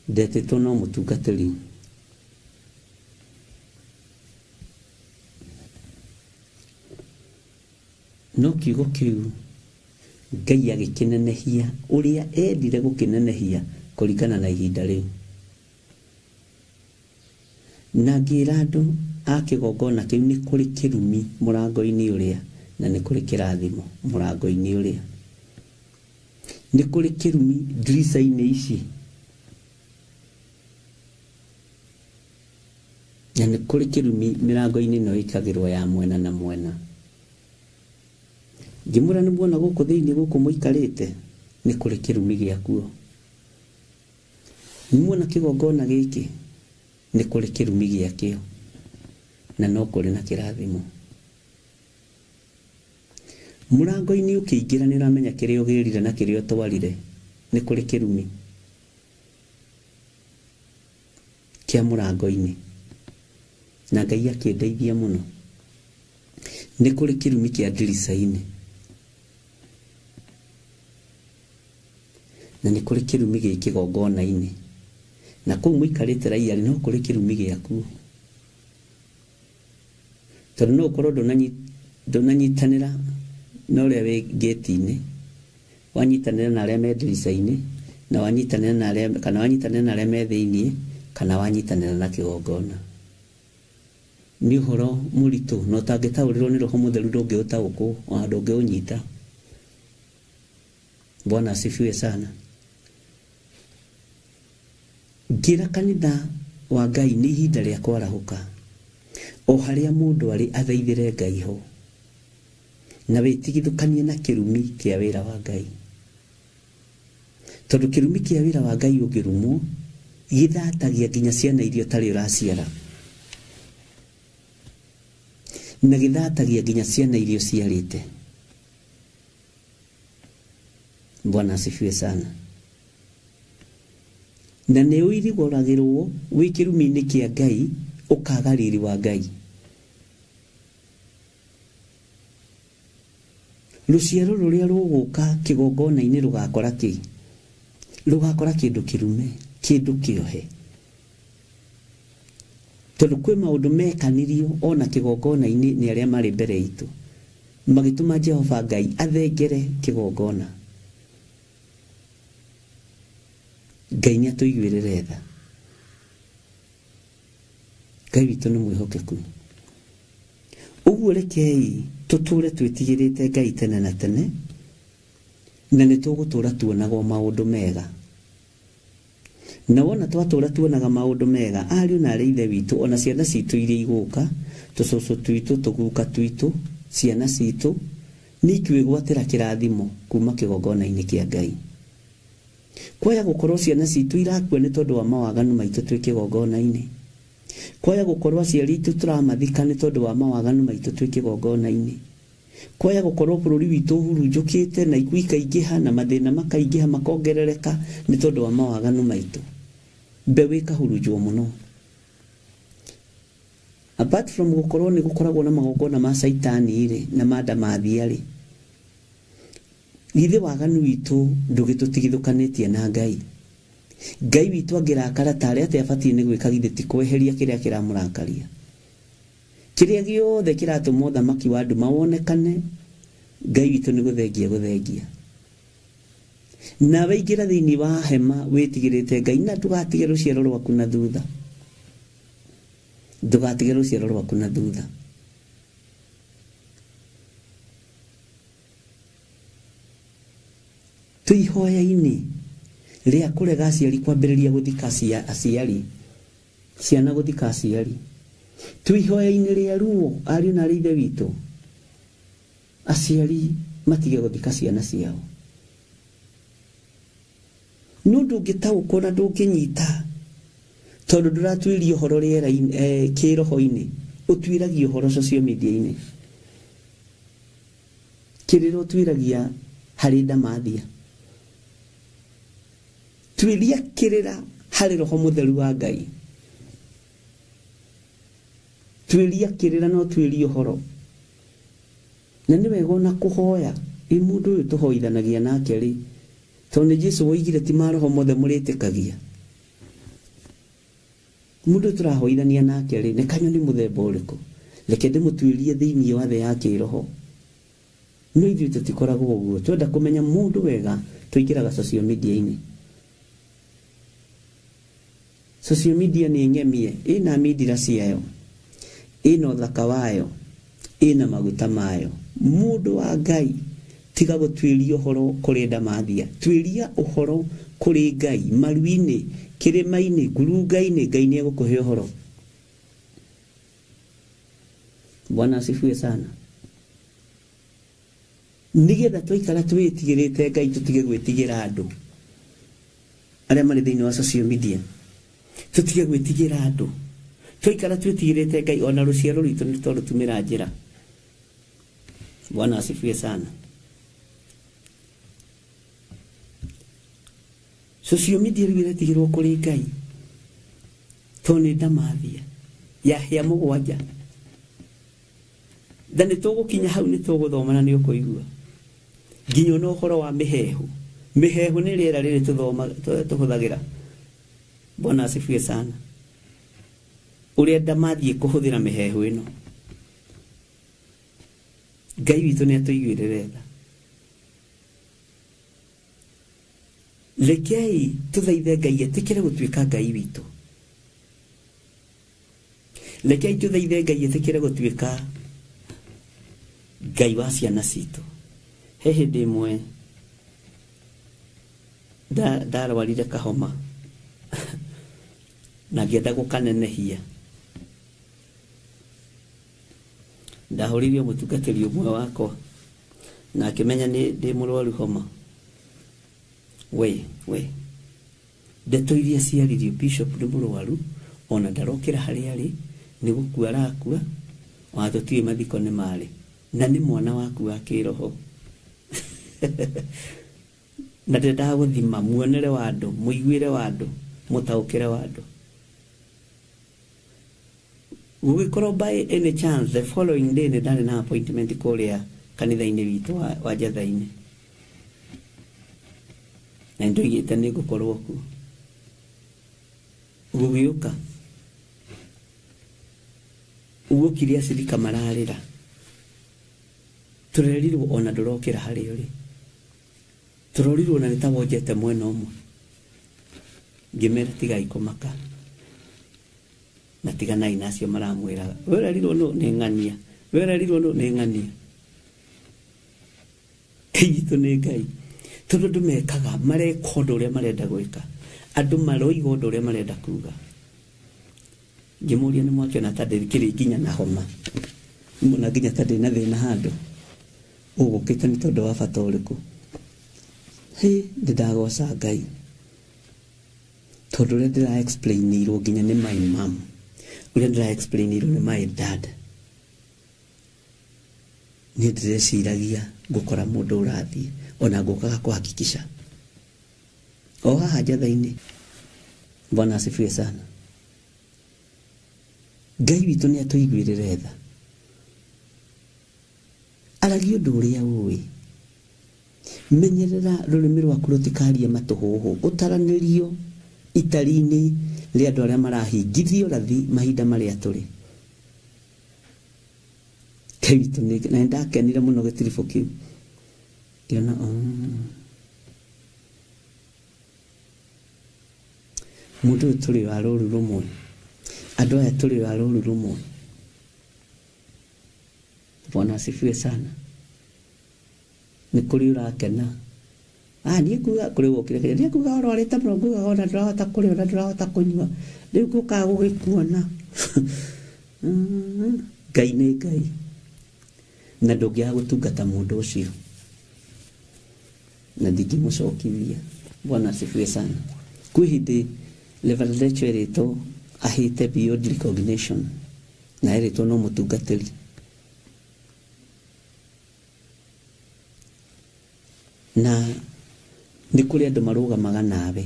Ndetĩtwo no mũtungatĩri, no kiugo kĩu Ngai agĩkĩnenehia ũrĩa endire gũkĩnenehia kũringana na ihinda rĩu. Na ngĩra andũ a kĩgongona kĩu nĩ kũrĩ kĩrumi mũrango-inĩ ũrĩa na nĩ kũrĩ kĩrathimo mũrango-inĩ ũrĩa. Nĩ kũrĩ kĩrumi ndirica-inĩ ici na nĩ kũrĩ kĩrumi mĩrango-inĩ ĩno ĩkagĩrwo ya mwena na mwena. Ngĩmwĩra nĩ muona gũkũ thĩinĩ gũkũ mũikarĩte nĩ kũrĩ kĩrumi gĩakuo. Nĩ muona kĩgongona gĩkĩ nĩ kũrĩ kĩrumi gĩakĩo na no kũrĩ na kĩrathimo. Mũrango-inĩ ũkĩingĩra nĩ ũramenya kĩrĩa ũgĩrire na kĩrĩa ũtwarire, nĩ kũrĩ kĩrumi kĩa mũrango-inĩ. Na Ngai akĩndeithia mũno. Nĩ kũrĩ kĩrumi kĩa ndirica-inĩ na nĩ kũrĩ kĩrumi gĩ kĩgongona-inĩ. Na kũu mũikarĩte raiya no kũrĩ kĩrumi gĩakuo. Tondũ no ũkorwo ndũnanyitanĩra na ũrĩa wĩ ngĩti-inĩ, wanyitanĩra na arĩa me ndirica-inĩ, na wanyitanĩra na arĩa kana wanyitanĩra na arĩa me thĩiniĩ, kana wanyitanĩra na kĩgongona. Nĩ ũhoro mũritũ na ũtangĩtaũrĩrwo nĩ Roho Mũtheru ndũngĩũtaũkwo ona ndũngĩũnyita. Bwana asifiwe sana. Ngĩra kanitha wa Ngai nĩ ihinda rĩa kwarahũka. O harĩa mũndũ arĩ athaithĩre Ngai ho na wĩtigithũkanie na kĩrumi kĩa wĩra wa Ngai. Tondũ kĩrumi kĩa wĩra wa Ngai ũngĩrumwo gĩthatagia nginya ciana iria ũtarĩ ũraciara, na gĩthatagia nginya ciana iria ũciarĩte. Bwana asifiwe sana. Na nĩ ũirigũragĩrwo wĩ kĩrumi-inĩ kĩa Ngai ũkaga riri wa Ngai. Rũciaro rũrĩa rũgũka kĩgongona-inĩ rũgakora kĩ? Rũgakora kĩndũ kĩrume, kĩndũ kĩohe. Tondũ kwĩ maũndũ mekanirio ona kĩgongona-inĩ nĩ arĩa marĩ mbere itũ, magĩtũma Jehova Ngai athengere kĩgongona. Ngai nĩ atũiguĩrĩre tha. Ngai witũ nĩ mwĩhokeku. Ũguo rekei tũtũre twĩtigĩrĩte Ngai tene na tene, na nĩ tũgũtũra tuonagwo maũndũ mega. Na wona twatũra tuonaga maũndũ mega, ariũ na arĩ ithe witũ ona ciana citũ iria igũka, tũcũcũ twitũ, tũguka twitũ, ciana citũ nĩ ikwĩgwatĩra kĩrathimo kuma kĩgongona-inĩ kĩa Ngai. Kwaya gũkorwo ciana citũ irakua nĩ tondũ wa mawaganu maitũ twĩ kĩgongona-inĩ. Kwaya gũkorwo aciari aitũ tũramathika nĩ tondũ wa mawaganu maitũ twĩ kĩgongona-inĩ. Kwaya gũkorwo bũrũri witũ ũhurunjũkĩte na ikuũ ikaingĩha na mathĩna makaingĩha makongerereka nĩ tondũ wa mawaganu maitũ. Mbeũ ĩkahurunjwo mũno. Apart from gũkorwo nĩ gũkoragwo na magongona ma caitani rĩ na ma ndamathia rĩ, githĩ waganu witũ ndũgĩtũtigithũkanĩtie na Ngai? Ngai witũ angĩrakara tarĩ atĩa abatiĩ nĩ gwĩka githĩ ti kweheria kĩrĩa kĩramũrakaria? Kĩrĩa gĩothe kĩratũma ũthamaki wa nduma wonekane, Ngai witũ nĩ gũthengia gũthengia. Nawe ingĩra thĩinĩ wa hema wĩtigĩrĩte Ngai na ndũgatige rũciaro rwaku na thutha. Ndũgatige rũciaro rwaku na thutha. Twĩ ihoya-inĩ rĩa kũrega aciari kwambĩrĩria gũthika aciari, ciana gũthika aciari. Twĩ ihoya-inĩ rĩa ruo, ariũ na arĩ ithe witũ, aciari matige gũthika ciana ciao. No ndũngĩtaũkwo na ndũngĩnyita tondũ ndũratuĩria ũhoro rĩera-inĩ, kĩroho-inĩ, ũtuĩragia ũhoro social media-inĩ. Kĩrĩra ũtuĩragia harĩ ndamathia. Tuĩria kĩrĩra harĩ Roho Mũtheru wa Ngai. Tuĩria kĩrĩra no tuĩrie ũhoro. Na nĩ wega ona kũhoya, ĩ mũndũ ũyũ tũhoithanagia nake rĩ, tondũ nĩ Jesũ woigire ti maroho mothe mũrĩtĩkagia. Mũndũ ũyũ tũrahoithania nake rĩ, nĩ kanyoni mũthemba ũrĩkũ? Reke ndĩmũtuĩrie thĩinĩ wa thĩ ya kĩroho. No ithuĩ tũtikoragwo ũguo. Twenda kũmenya mũndũ wega tũingĩraga social media-inĩ. Social media nĩ ng'emie, ĩna mindira ciayo, ĩna ũthaka wayo, ĩna maguta mayo. Mũndũ wa Ngai tiga gũtuĩria ũhoro kũrĩ ndamathia, tuĩria ũhoro kũrĩ Ngai, maru-inĩ, kĩrĩma-inĩ, ngurunga-inĩ, Ngai nĩ egũkũhe ũhoro. Bwana asifiwe sana. Nĩgetha twaikara twĩtigĩrĩte Ngai tũtige gwĩtigĩra andũ arĩa marĩ thĩinĩ wa social media, tũtige gwĩtigĩra andũ. Twaikara twĩtigĩrĩte Ngai ona rũciaro rwitũ nĩ twarũtumĩra njĩra. Bwana asifiwe sana. Social media rĩu ĩretigĩrwo kũrĩ Ngai tondũ nĩ ndamathia ya hĩa mũgwanja. Na nĩ tũgũkinya hau nĩ tũgũthoma na nĩ ũkũigua nginya ona ũhoro wa mĩhehu. Mĩhehu nĩ rĩera rĩrĩ tũhũthagĩra. Bwana asifiwe sana. Ũrĩa ndamathiĩ kũhũthĩra mĩhehu ĩno, Ngai witũ nĩ atũiguĩrĩre tha. Rekei tũthaithe Ngai etĩkĩre gũtuĩka Ngai witũ. Rekei tũthaithe Ngai etĩkĩre gũtuĩka Ngai wa ciana citũ. He hĩndĩ ĩmwe ndarwarire kahoma na ngĩenda gũkanenehia. Ndahũrĩirio mũtungatĩri ũmwe wakwa na akĩmenya nĩ ndĩ mũrwaru homa. We ndeto iria ciaririo bishop nĩ mũrwaru ona ndarokĩra harĩa arĩ, nĩ gũkua arakua, ona tũtiũĩ mathiko nĩ marĩ, na nĩ mwana waku wa kĩroho. Na ndendaga gũthima muonere wa andũ, mũiguĩre wa andũ, mũtaũkĩre wa andũ. Gũgĩkorwo by any chance the following day nĩ ndarĩ na appointment kũrĩa kanitha-inĩ witũ wa Njatha-inĩ, na nĩndoigĩte nĩ ngũkorwo kuo. Gũgĩũka guokire acirika mararĩra, tũrerirwo ona ndũrokĩra harĩa ũrĩ, tũrorirwo na nĩ ta wonjete mwena ũmwe. Ngĩmera tigai kũmaka na tiganai na acio maramwĩraga we ũrerirwo nũ nĩ ng'ania, we ũrerirwo nũ nĩ ng'ania. Ngai witũ nĩ Ngai, tondũ andũ mekaga mareka ũndũ ũrĩa marenda gwĩka, andũ maroiga ũndũ ũrĩa marenda kuga. Ngĩmũria nĩ mwakĩona ta ndĩkĩrĩ nginya na homa, nĩmuona nginya ta ndĩ na thĩna handũ, ũgũkĩte nĩ tondũ wa bata ũrĩkũ? Hĩ, ndĩndagoca Ngai tondũ ũrĩa ndĩra explainirwo nginya nĩ my mom, ũrĩa ndĩra explainirwo nĩ my dad, niĩ ndĩreciragia ngũkora mũndũ ũrathiĩ ona ngũkaga kũhakikisha o haha Njatha-inĩ. Bwana asifiwe sana. Ngai witũ nĩ atũiguĩrĩre tha. Aragia ũndũ ũrĩa ũĩ. Menyerera rũrĩmĩ rwaku rũtikarie matũhũhũ, ũtaranĩrio itari-inĩ rĩa andũ arĩa marahingithio rathi mahinda marĩa tũrĩ. Ngai witũ nĩ, na nĩndakenire mũno gĩtiribũ kĩu, ngĩona mũndũ ũyũ tũrĩ wa rũru rũmwe, andũ aya tũrĩ wa rũru rũmwe. Bwana asifiwe sana. Nĩ kũrĩ ũrakena, niĩ nguga kũrĩ wokire Kenya, niĩ nguga ũrwarĩte mũno, ngugaga ona ndũrahota kũrĩa ona ndũrahota kũnyua, rĩu ngũkaga gũgĩkuona. Ngai nĩ Ngai, na ndũngĩaga gũtungata mũndũ ũcio na ndingĩmũcokithia. Bwana asifiwe sana. Kwĩ hĩndĩ Reverend Rachel erĩtwo ahĩte beyond recognition, na erĩtwo no mũtungatĩri. Na nĩ kũrĩ andũ marũgamaga nawe.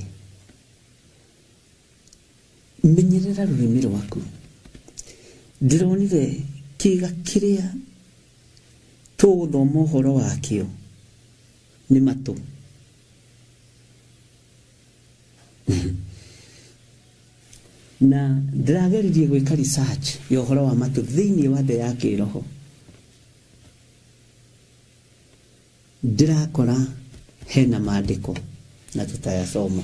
Menyerera rũrĩmĩ rwaku. Ndĩronire kĩĩga kĩrĩa tũgũthoma ũhoro wakĩo nĩ matũ. Na ndĩrageririe gwĩka research ya ũhoro wa matũ thĩinĩ wa thĩ ya kĩroho. Ndĩrakora hena maandĩko na tutayasoma.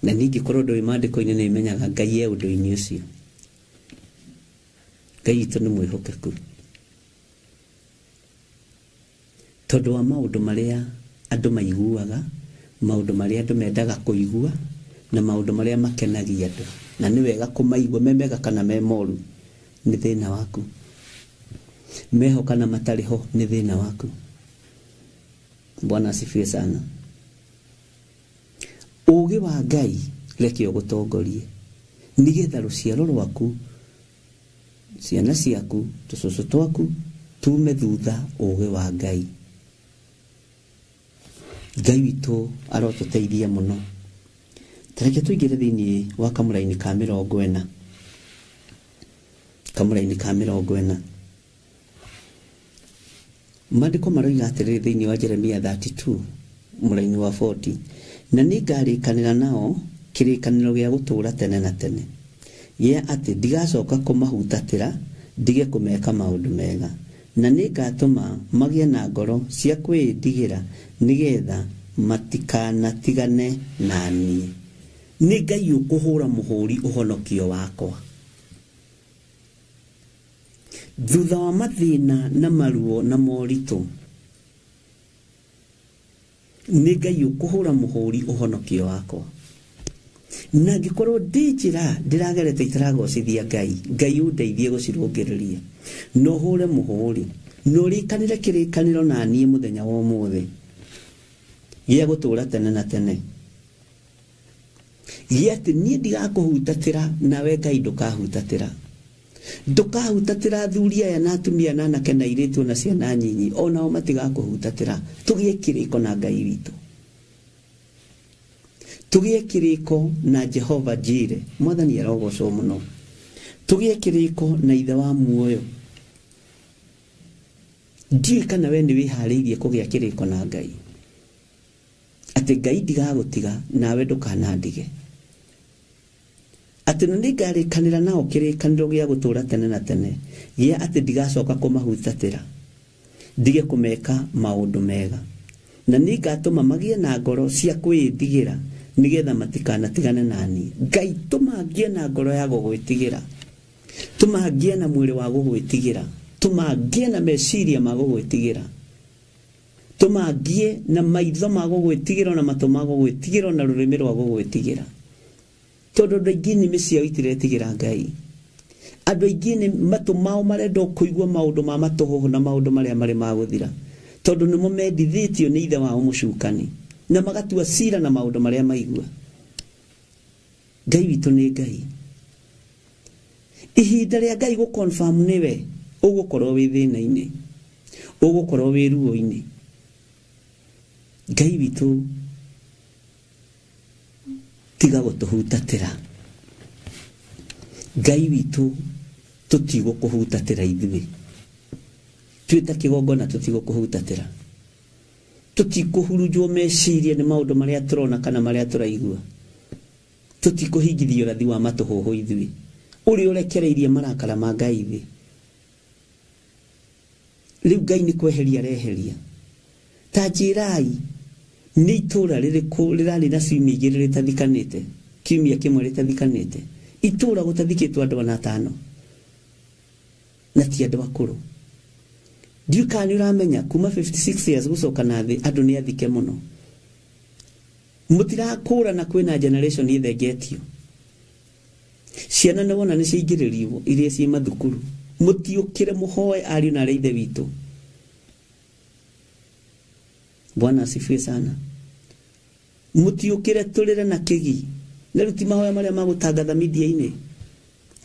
Na ningĩkorwo ndũĩ maandĩko-inĩ nĩ menyaga Ngai e ũndũ-inĩ ũcio. Ngai witũ nĩ mwĩhokeku. Tondũ wa maũndũ marĩa andũ maiguaga, maũndũ marĩa andũ mendaga kũigua, na maũndũ marĩa makenagia andũ. Na nĩ wega kũmaigua me mega kana me moru, nĩ thĩna waku. Meho kana matarĩ ho, nĩ thĩna waku. Bwana asifiwe sana. Ũũgĩ wa Ngai reke ũgũtongorie nĩgetha rũciaro rwaku, ciana ciaku, tũcũcũ twaku tume thutha ũũgĩ wa Ngai. Ngai witũ arotũteithia mũno. Tareke tũingĩre thĩinĩ wa kamũraini ka 40. Kamũraini ka 40. Maandĩko maroiga atĩrĩrĩ thĩinĩ wa Jeremia 32 mũraini wa 40, na nĩngarĩkanĩra nao kĩrĩkanĩro gĩa gũtũũra tene na tene, gĩa atĩ ndigacoka kũmahutatĩra ndige kũmeka maũndũ mega, na nĩngatũma magĩe na ngoro cia kwĩĩndigĩra nĩgetha matikanatigane na niĩ. Nĩ Ngai ũkũhũra mũhũri ũhonokio wakwa. Thutha wa mathĩna na maruo na moritũ, nĩ Ngai ũkũhũra mũhũri ũhonokio wakwa. Na angĩkorwo ndĩ njĩra ndĩragerete itaragocithia Ngai, Ngai ũndeithie gũcirũngĩrĩria. Na ũhũre mũhũri, na ũrĩkanĩre kĩrĩkanĩro na niĩ mũthenya wa ũmũthĩ gĩa gũtũũra tene na tene, gĩa atĩ niĩ ndigakũhutatĩra nawe Ngai ndũkahutatĩra. Ndũkahutatĩra athuri aya na atumia na anake na airĩtu na ciana nyinyi, onao matigakũhutatĩra. Tũgĩe kĩrĩko na Ngai witũ, tũgĩe kĩrĩko na Jehova Jire. Mwathani arogocwo mũno. Tũgĩe kĩrĩko na Ithe wa muoyo. Ndiũĩ kana we nĩ wĩharĩirie kũgĩa kĩrĩko na Ngai, atĩ Ngai ndigagũtiga nawe ndũkanandige, atĩ na nĩngarĩkanĩra nao kĩrĩkanĩro gĩa gũtũũra tene na tene, gĩa atĩ ndigacoka kũmahutatĩra ndige kũmeka maũndũ mega, na nĩngatũma magĩe na ngoro cia kwĩĩndigĩra nĩgetha matikanatigane na niĩ. Ngai tũma ngĩe na ngoro ya gũgwĩtigĩra, tũma ngĩe na mwĩrĩ wa gũgwĩtigĩra, tũma ngĩe na meciria ma gũgwĩtigĩra, tũma ngĩe na maitho ma gũgwĩtigĩra, na matũ ma gũgwĩtigĩra, na rũrĩmĩ rwa gũgwĩtigĩra. Tondũ andũ aingĩ nĩmĩ ciao itiretigĩra Ngai. Andũ aingĩ nĩ matũ mao marenda kũigua maũndũ ma matũhũhũ na maũndũ marĩa marĩ ma gũthira, tondũ nĩmo mendithĩtio nĩ ithe wao mũcukani, na magatua cira na maũndũ marĩa maigua. Ngai witũ nĩ Ngai. Ihinda rĩa Ngai gũ-confirm nĩwe, ũgũkorwo wĩ thĩna-inĩ, ũgũkorwo wĩ ruo-inĩ. Ngai witũ tiga gũtũhutatĩra. Ngai witũ tũtigũkũhutatĩra ithuĩ. Twĩ ta kĩgongona tũtigũkũhutatĩra. Tũtikũhurunjwo meciria nĩ maũndũ marĩa tũrona kana marĩa tũraigua. Tũtikũhingithio ũrathi wa matũhũhũ ithuĩ, ũrĩa ũrekereirie marakara ma Ngai thĩ. Rĩu Ngai nĩ kweheria areheria. Ta njĩrai, nĩ itũũra rĩrĩkũ rĩrarĩ na ciumia igĩrĩ rĩtathikanĩte, kiumia kĩmwe rĩtathikanĩte? Itũũra gũtathikĩtwo andũ ana atano, na ti andũ akũrũ. Ndiũĩ kana nĩ ũramenya kuma 56 years gũcoka na thĩ andũ nĩ athike mũno. Mũtirakũrana kwĩna generation ĩthengetio. Ciana nĩ wona nĩ ciaingĩrĩrio iria ciĩ mathukuru. Mũtiũkĩre mũhoe ariũ na arĩ ithe witũ. Bwana asifiwe sana. Mũtiũkĩre tũrĩre na kĩgi. Na rĩu ti mahoya marĩa magũtangatha media-inĩ.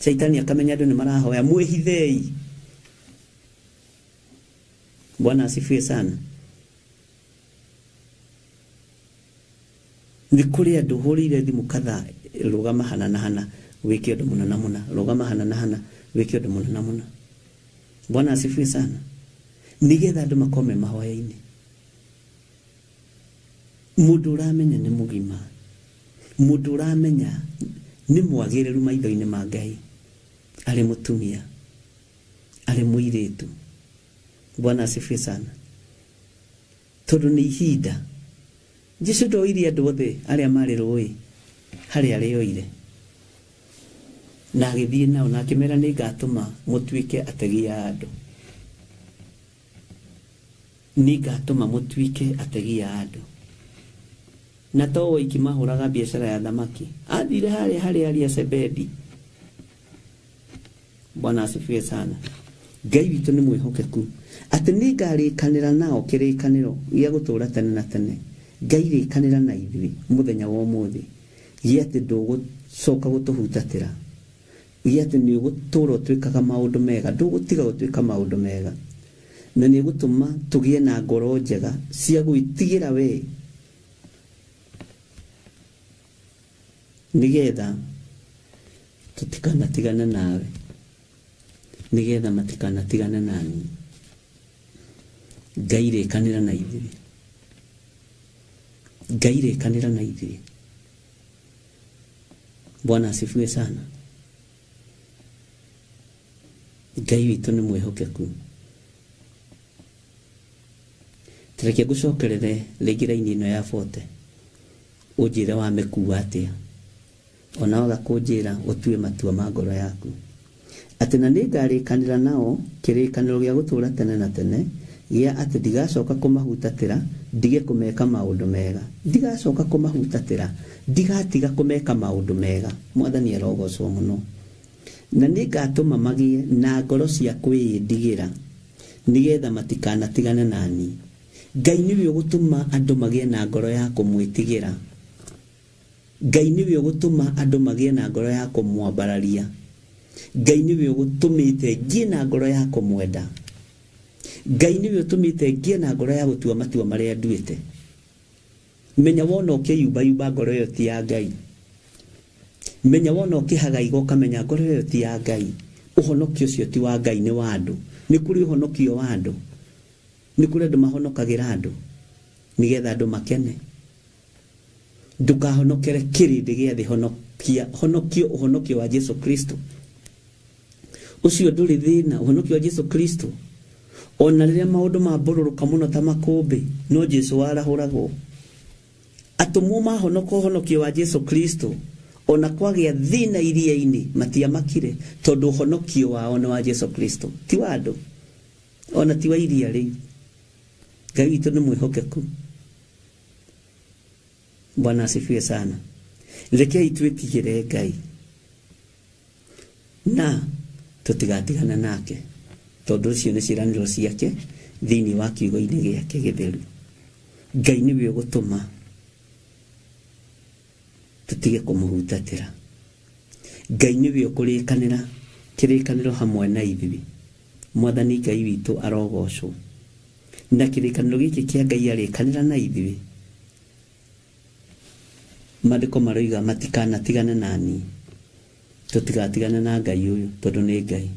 Shaitani akamenya andũ nĩ marahoya, mwĩhithei. Bwana asifiwe sana. Nĩ kũrĩ andũ hũrĩire thimũ kadhaa, rũgama hana na hana wĩke ũndũ mũna na mũna, rũgama hana na hana wĩke ũndũ mũna na mũna. Bwana asifiwe sana. Nĩgetha andũ makome mahoya-inĩ. Mũndũ ũramenya nĩ mũgima, mũndũ ũramenya nĩ mwagĩrĩru maitho-inĩ ma Ngai, arĩ mũtumia, arĩ mũirĩtu. Bwana asifiwe sana. Tondu nĩ ihinda. Jesu ndoirie andũ othe arĩa marĩ rũĩ harĩa arĩoire. Na agĩthiĩ nao na akĩmera nĩngatũma mũtuĩke ategi a andũ. Nĩngatũma mũtuĩke ategi a andũ. Na to oiki mahũraga biacara ya thamaki. Athire harĩa harĩa aria Zebedi. Bwana asifiwe sana. Ngai witũ nĩ mwĩhokeku. Atĩ nĩngarĩkanĩra nao kĩrĩkanĩro gĩa gũtũũra tene na tene. Ngai rĩkanĩra na ithuĩ mũthenya wa ũmũthĩ. Gĩa atĩ ndũgũcoka gũtũhutatĩra. Gĩa atĩ nĩ ũgũtũũra ũtwĩkaga maũndũ mega, ndũgũtiga gũtwĩka maũndũ mega. Na nĩ ũgũtũma tũgĩe na ngoro njega cia gwĩtigĩra we. Nĩgetha tũtikanatigane nawe. Nĩgetha matikanatigane nani. Ngai rĩkanĩra na ithuĩ. Ngai rĩkanĩra na ithuĩ. Bwana asifiwe sana. Ngai witũ nĩ mwĩhokeku. Reke ngũcokerere rĩngĩ raini ĩno ya 40. Ũnjĩre wamĩkua atĩa. Ona waga kũnjĩra ũtue matua ma ngoro yaku. Atĩ na nĩngarĩkanĩra nao kĩrĩkanĩro gĩa gũtũũra tene na tene gĩa atĩ ndigacoka kũmahutatĩra ndige kũmeka maũndũ mega. Ndigacoka kũmahutatĩra ndigatiga kũmeka maũndũ mega. Mwathani arogocwo mũno. Na nĩngatũma magĩe na ngoro cia kwĩĩndigĩra nĩgetha matikanatigane nani. Ngai nĩwe ũgũtũma andũ magĩe na ngoro ya kũmwĩtigĩra. Ngai nĩwe ũgũtũma andũ magĩe na ngoro ya kũmwambararia. Ngai nĩwe ũgũtũmĩte ngĩe na ngoro ya kũmwenda. Ngai nĩwe ũtũmĩte ngĩe na ngoro ya gũtua matua marĩa nduĩte. Menya wona ũkĩyumbayumba ngoro ĩyo ti ya Ngai. Menya wona ũkĩhagaiga ũkamenya ngoro ĩyo ti ya Ngai. Ũhonokio ũcio ti wa Ngai nĩ wa andũ. Nĩ kũrĩ ũhonokio wa andũ. Nĩ kũrĩ andũ mahonokagĩra andũ nĩgetha andũ makene. Ndũkahonokere kĩrĩndĩ gĩa thĩ, honokia honokio ũhonokio wa Jesu Kristo. Ũcio ndũrĩ thĩna, ũhonokio wa Jesu Kristo. Ona rĩrĩa maũndũ mambũrũrũka mũno ta makũmbĩ, no Jesu warahũragwo. Atũmwo mahonoka ũhonokio wa Jesu Kristo, ona kwagĩa thĩna iria-inĩ matiamakire, tondũ ũhonokio wao nĩ wa Jesu Kristo, ti wa andũ, ona ti wa iria rĩu. Ngai witũ nĩ mwĩhokeku. Bwana asifiwe sana. Rekei twĩtigĩre Ngai na tũtigatigana nake, tondũ ũcio nĩ ciĩranĩro ciake thĩinĩ wa kiugo-inĩ gĩake gĩtheru. Ngai nĩwe ũgũtũma tũtige kũmũhutatĩra. Ngai nĩwe ũkũrĩkanĩra kĩrĩkanĩro hamwe na ithuĩ. Mwathani Ngai witũ arogocwo. Na kĩrĩkanĩro gĩkĩ kĩa Ngai arĩkanĩra na ithuĩ, maandĩko maroiga matikanatigane nani. Tũtigatigane na Ngai ũyũ tondũ nĩ Ngai.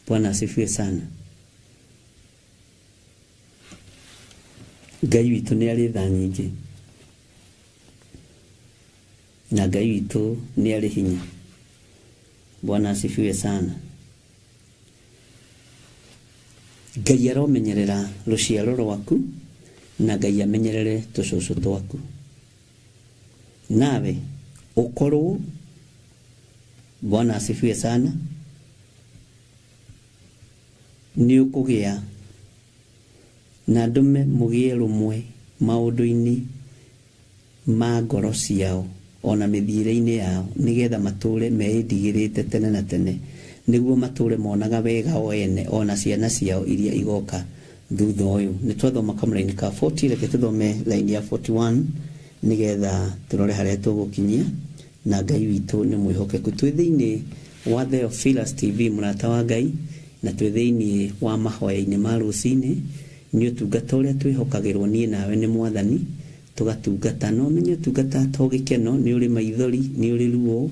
Bwana asifiwe sana. Ngai witũ nĩ arĩ tha nyingĩ. Na Ngai witũ nĩ arĩ hinya. Bwana asifiwe sana. Ngai aromenyerera rũciaro rwaku na Ngai amenyerere tũcũcũ twaku. Nawe ũkorwo, Bwana asifiwe sana, nĩ ũkũgĩa na ndũme mũgĩe rũmwe maũndũ-inĩ ma ngoro ciao ona mĩthiĩre-inĩ yao, nĩgetha matũre meĩndigĩrĩte tene na tene, nĩguo matũre monaga wega o ene ona ciana ciao iria igoka thutha ũyũ. Nĩ twathoma kamũraini ka 40, reke tũthome laini ya 41 nĩgetha tũrore harĩa tũgũkinyia. Na Ngai witũ nĩ mwĩhokeku. Twĩ thĩinĩ wa Theophilus TV, mũrata wa Ngai, na twĩ thĩinĩ wa mahoya-inĩ ma rũcinĩ. Nĩ ũtungata ũrĩa twĩhokagĩrwo niĩ nawe nĩ Mwathani, tũgatungata. No menye ũtungata to gĩkeno, nĩ ũrĩ maithori, nĩ ũrĩ ruo,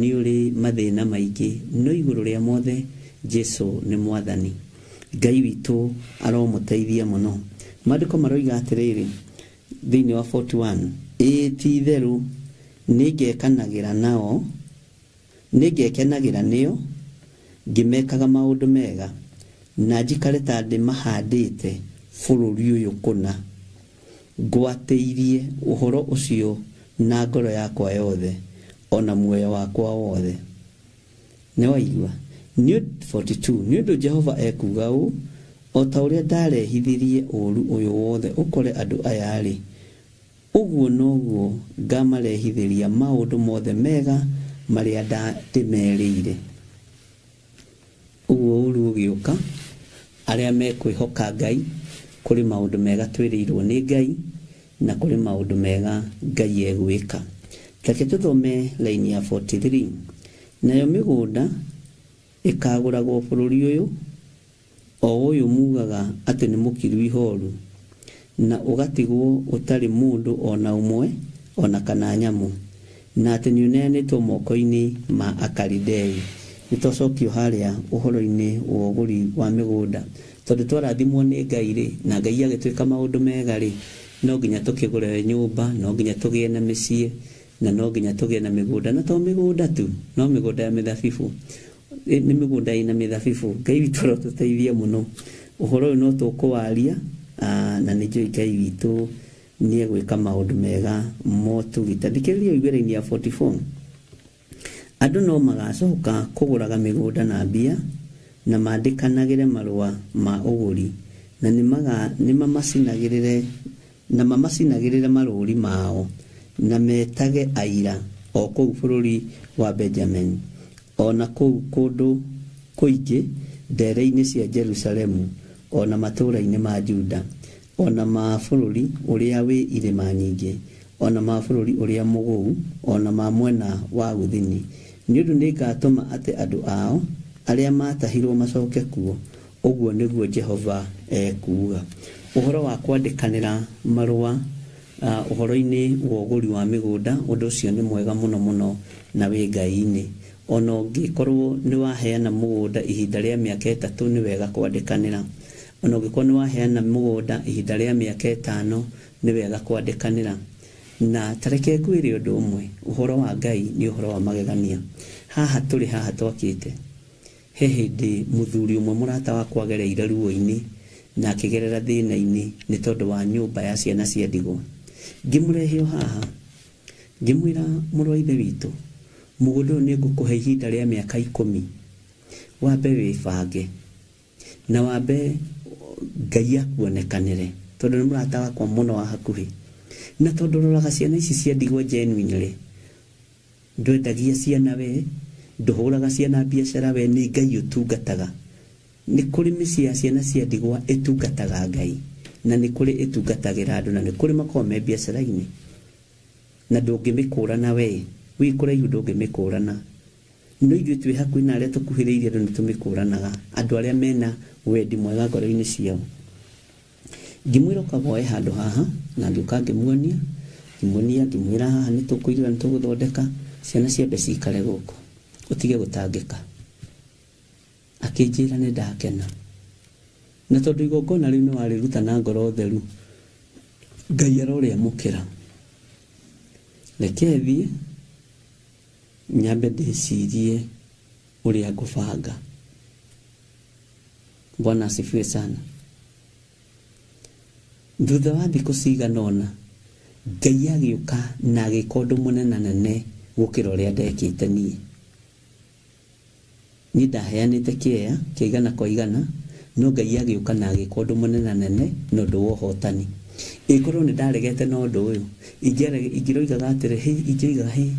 nĩ ũrĩ mathĩna maingĩ, no igũrũ rĩa mothe Jesu nĩ Mwathani. Ngai witũ aromũteithia mũno. Maandĩko maroiga atĩrĩrĩ thĩinĩ wa 41, ĩĩ ti itherũ nĩngekanagĩra nao, nĩngekenagĩra nĩo ngĩmekaga maũndũ mega, na njikare ta ndĩmahandĩte bũrũri ũyũ kũna, ngwatĩirie ũhoro ũcio na ngoro yakwa yothe ona muoyo wakwa wothe. Nĩ waigua? Nĩ 42 nĩ ũndũ Jehova ekuuga ũũ, o ta ũrĩa ndarehithirie ũũru ũyũ wothe ũkore andũ aya rĩ, ũguo noguo ngamarehithĩria maũndũ mothe mega marĩa ndĩmerĩire. Ũguo ũũru ũgĩũka, arĩa mekwĩhoka Ngai, kũrĩ maũndũ mega twĩrĩirwo nĩ Ngai na kũrĩ maũndũ mega Ngai egwĩka. Reke tũthome laini ya 43. Nayo mĩgũnda ĩkagũragwo bũrũri ũyũ, o ũyũ mugaga atĩ nĩ mũkiru ihoru, na ũgatigwo ũtarĩ mũndũ ona ũmwe ona kana nyamũ, na atĩ nĩ ũneanĩtwo moko-inĩ ma Akalidei. Nĩ twacokio harĩa ũhoro-inĩ wa ũgũri wa mĩgũnda, tondũ twarathimwo nĩ Ngai rĩ, na Ngai agĩtwĩka maũndũ mega rĩ, no nginya tũkĩgũre nyũmba, no nginya tũgĩe na mĩciĩ, na no nginya tũgĩe na mĩgũnda, na to mĩgũnda tu, no mĩgũnda ya mĩthabibũ. Nĩ mĩgũnda ĩna mĩthabibũ. Ngai witũ arotũteithia mũno. Ũhoro ũyũ no tũkũwaria, na nĩ njũĩ Ngai witũ nĩ egwĩka maũndũ mega motugĩ. Ta thikĩrĩria ũigue raini ya 44. Andũ no magacoka kũgũraga mĩgũnda na mbia, na mandĩkanagĩre marũa ma ũgũri, na nĩ mamacinagĩrĩre marũũri mao, na metage aira o kũu bũrũri wa Benjamin, ona kũu kũndũ kũingĩ ndere-inĩ cia Jerusalemu, ona matũũra-inĩ ma Juda, ona ma bũrũri ũrĩa wĩ irĩma nyingĩ, ona ma bũrũri ũrĩa mũgũu, ona ma mwena wa gũthini. Nĩ ũndũ nĩngatũma atĩ andũ ao arĩa maatahirwo macoke kuo, ũguo nĩguo Jehova ekuuga. Ũhoro wa kwandĩkanĩra marũa ũhoro-inĩ wa ũgũri wa mĩgũnda, ũndũ ũcio nĩ mwega mũno mũno na wĩ Ngai-inĩ. Ona ũngĩkorwo nĩ waheana mũgũnda ihinda rĩa mĩaka 3, nĩ wega kwandĩkanĩra. Ona ũngĩkorwo nĩ waheana mũgũnda ihinda rĩa mĩaka 5, nĩ wega kwandĩkanĩra. Na ta reke ngwĩre ũndũ ũmwe, ũhoro wa Ngai nĩ ũhoro wa magegania. Haha tũrĩ haha twakĩte, he hĩndĩ mũthuri ũmwe mũrata wakwa agereire ruo-inĩ na akĩgerera thĩna-inĩ nĩ tondũ wa nyũmba ya ciana cia ndigwa. Ngĩmũrehe o haha, ngĩmwĩra, mũrũ wa ithe witũ, mũgũnda ũyũ nĩ ngũkũhe ihinda rĩa mĩaka 10, wambe wĩbange na wambe Ngai akuonekanĩre, tondũ nĩ mũrata wakwa mũno wa hakuhĩ, na tondũ roraga ciana ici cia ndigwa genuinely, ndwendagia ciana we, ndũhũraga ciana biacara we, nĩ Ngai ũtungataga. Nĩ kũrĩ mĩciĩ ya ciana cia ndigwa ĩtungataga Ngai, na nĩ kũrĩ ĩtungatagĩra andũ, na nĩ kũrĩ makoragwo me biacara-inĩ, na ndũngĩmĩkũrana we, wĩ kũraihu ndũngĩmĩkũrana. No ithuĩ twĩ hakuhĩ na arĩa tũkuhĩrĩirie andũ nĩ tũmĩkũranaga, andũ arĩa mena wendi mwega ngoro-inĩ ciao. Ngĩmwĩra ũka woe handũ haha, na ngĩũka ngĩmuonia, ngĩmwĩra haha nĩ tũkũigĩra, nĩ tũgũthondeka, ciana ciambe cikare gũkũ, ũtige gũtangĩka. Akĩnjĩra nĩ ndakena. Na tondũ igongona rĩu nĩ warĩruta na ngoro theru, Ngai arorĩamũkĩra. Reke thiĩ nyambe ndĩcirie ũrĩa ngũbanga. Bwana asifiwe sana. Thutha wa thikũ cigana ũna, Ngai agĩũka na agĩka ũndũ mũnenanene gũkĩra ũrĩa ndekĩte niĩ. Niĩ ndaheanĩte kĩea kĩa igana kwa igana, no Ngai agĩũka na agĩka ũndũ mũnenanene na ũndũ wa ũhotani. Ĩkorwo nĩ ndaregete na ũndũ ũyũ, ingĩroigaga atĩrĩ, hĩ, ingĩoigaga hĩ,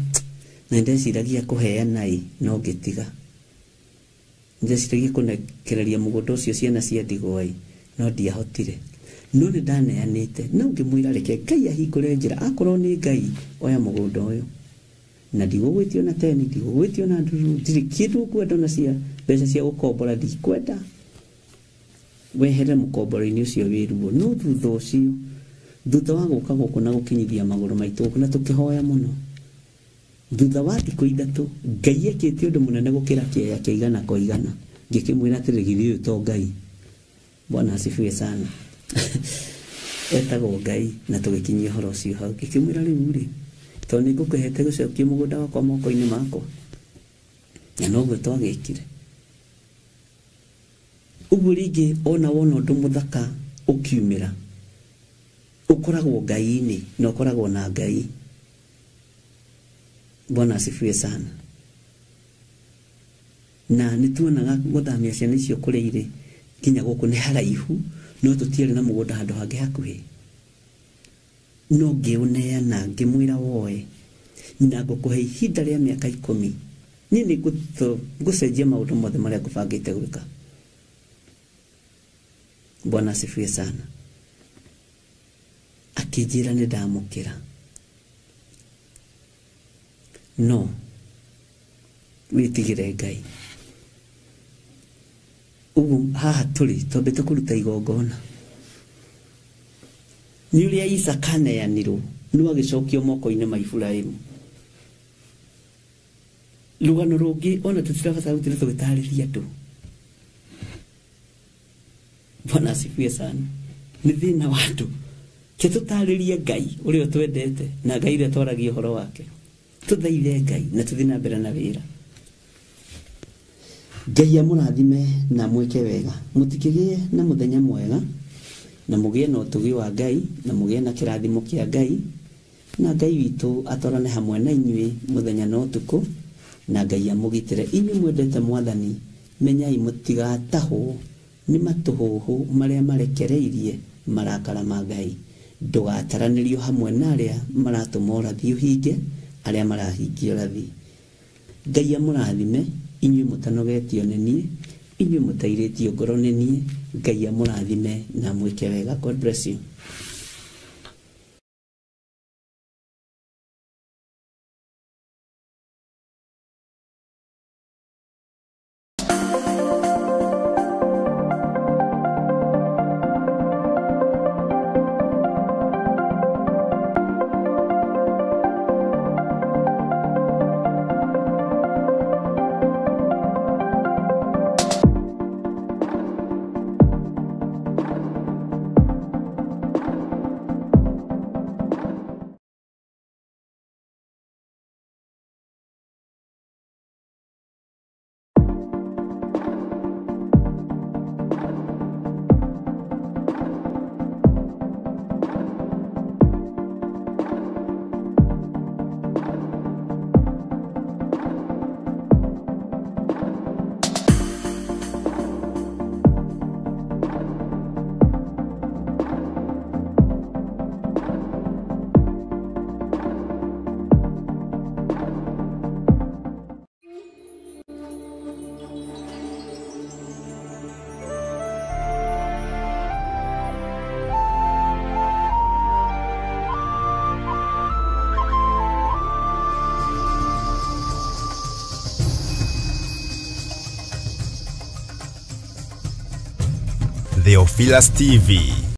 na ndeciragia kũheana ĩ, no ngĩtiga. Ndeciragia kũnekereria mũgũnda ũcio ciana cia ndigwa ĩ, no ndiahotire. No nĩ ndaneanĩte, no ngĩmwĩra reke Ngai ahingũre njĩra, akorwo nĩ Ngai, oya mũgũnda ũyũ. Na ndigũgwĩtio na teni, ndigũgwĩtio na nduru, ndirĩ kĩndũ ngwenda ona cia mbeca cia gũkombora ndikwenda. Wehere mũkomboro-inĩ ũcio wĩ ruo. No thutha ũcio, thutha wa gũka gũkũ na gũkinyithia magũrũ maitũ gũkũ na tũkĩhoya mũno, thutha wa thikũ 3 Ngai ekĩte ũndũ mũnene gũkĩra kĩea kĩa igana kwa igana. Ngĩkĩmwĩra atĩrĩ, githĩ ũyũ to Ngai? Bwana asifiwe sana. Etagwo Ngai, na tũgĩkinyia ũhoro ũcio hau. Ngĩkĩmwĩra rĩu rĩ, tondũ nĩ ngũkũhete gũcokia mũgũnda wakwa moko-inĩ makwa, na noguo twagĩkire. Ũguo rĩngĩ ona wona ũndũ mũthaka ũkiumĩra ũkoragwo Ngai-inĩ na ũkoragwo na Ngai. Bwana asifiwe sana. Na nĩ tuonaga gũthamia ciana icio kũrĩa irĩ nginya gũkũ nĩ haraihu, no tũtiarĩ na mũgũnda handũ hangĩ hakuhĩ. No ngĩũneana ngĩmwĩra woe na ngũkũhe ihinda rĩa mĩaka 10. Niĩ nĩ ngũcenjia maũndũ mothe marĩa ngũbangĩte gwĩka. Bwana asifiwe sana. Akĩnjĩra nĩ ndamũkĩra. No wĩtigĩre Ngai. Ũguo haha tũrĩ twambĩte kũruta igongona. Nĩ ũrĩa Isaka aneanirwo no agĩcokio moko-inĩ ma Iburahĩmu. Rũgano rũngĩ ona tũtirabatara gũtinda tũgĩtarĩria andũ. Bwana asifiwe sana. Nĩ thĩna wa andũ. Ke tũtarĩrie Ngai ũrĩa ũtwendete na Ngai ũrĩa twaragia ũhoro wake. Tũthaithe Ngai na tũthiĩ na mbere na wĩra. Ngai amũrathime na mwĩke wega. Mũtikĩgĩe na mũthenya mwega na mũgĩe na ũtugi wa Ngai na mũgĩe na kĩrathimo kĩa Ngai, na Ngai witũ atwarane hamwe na inyuĩ mũthenya na ũtukũ, na Ngai amũgitĩre. Inyuĩ mwendete Mwathani, menyai mũtigatahwo nĩ matũhũhũ marĩa marekereirie marakara ma Ngai. Ndũgataranĩrio hamwe na arĩa maratũma ũrathi ũhinge, arĩa marahingia ũrathi. Ngai amũrathime inyuĩ mũtanogetio nĩ niĩ, inyuĩ mũtairĩtio ngoro nĩ niĩ. Ngai amũrathime na mwĩke wega. God bless you. Theophilus TV.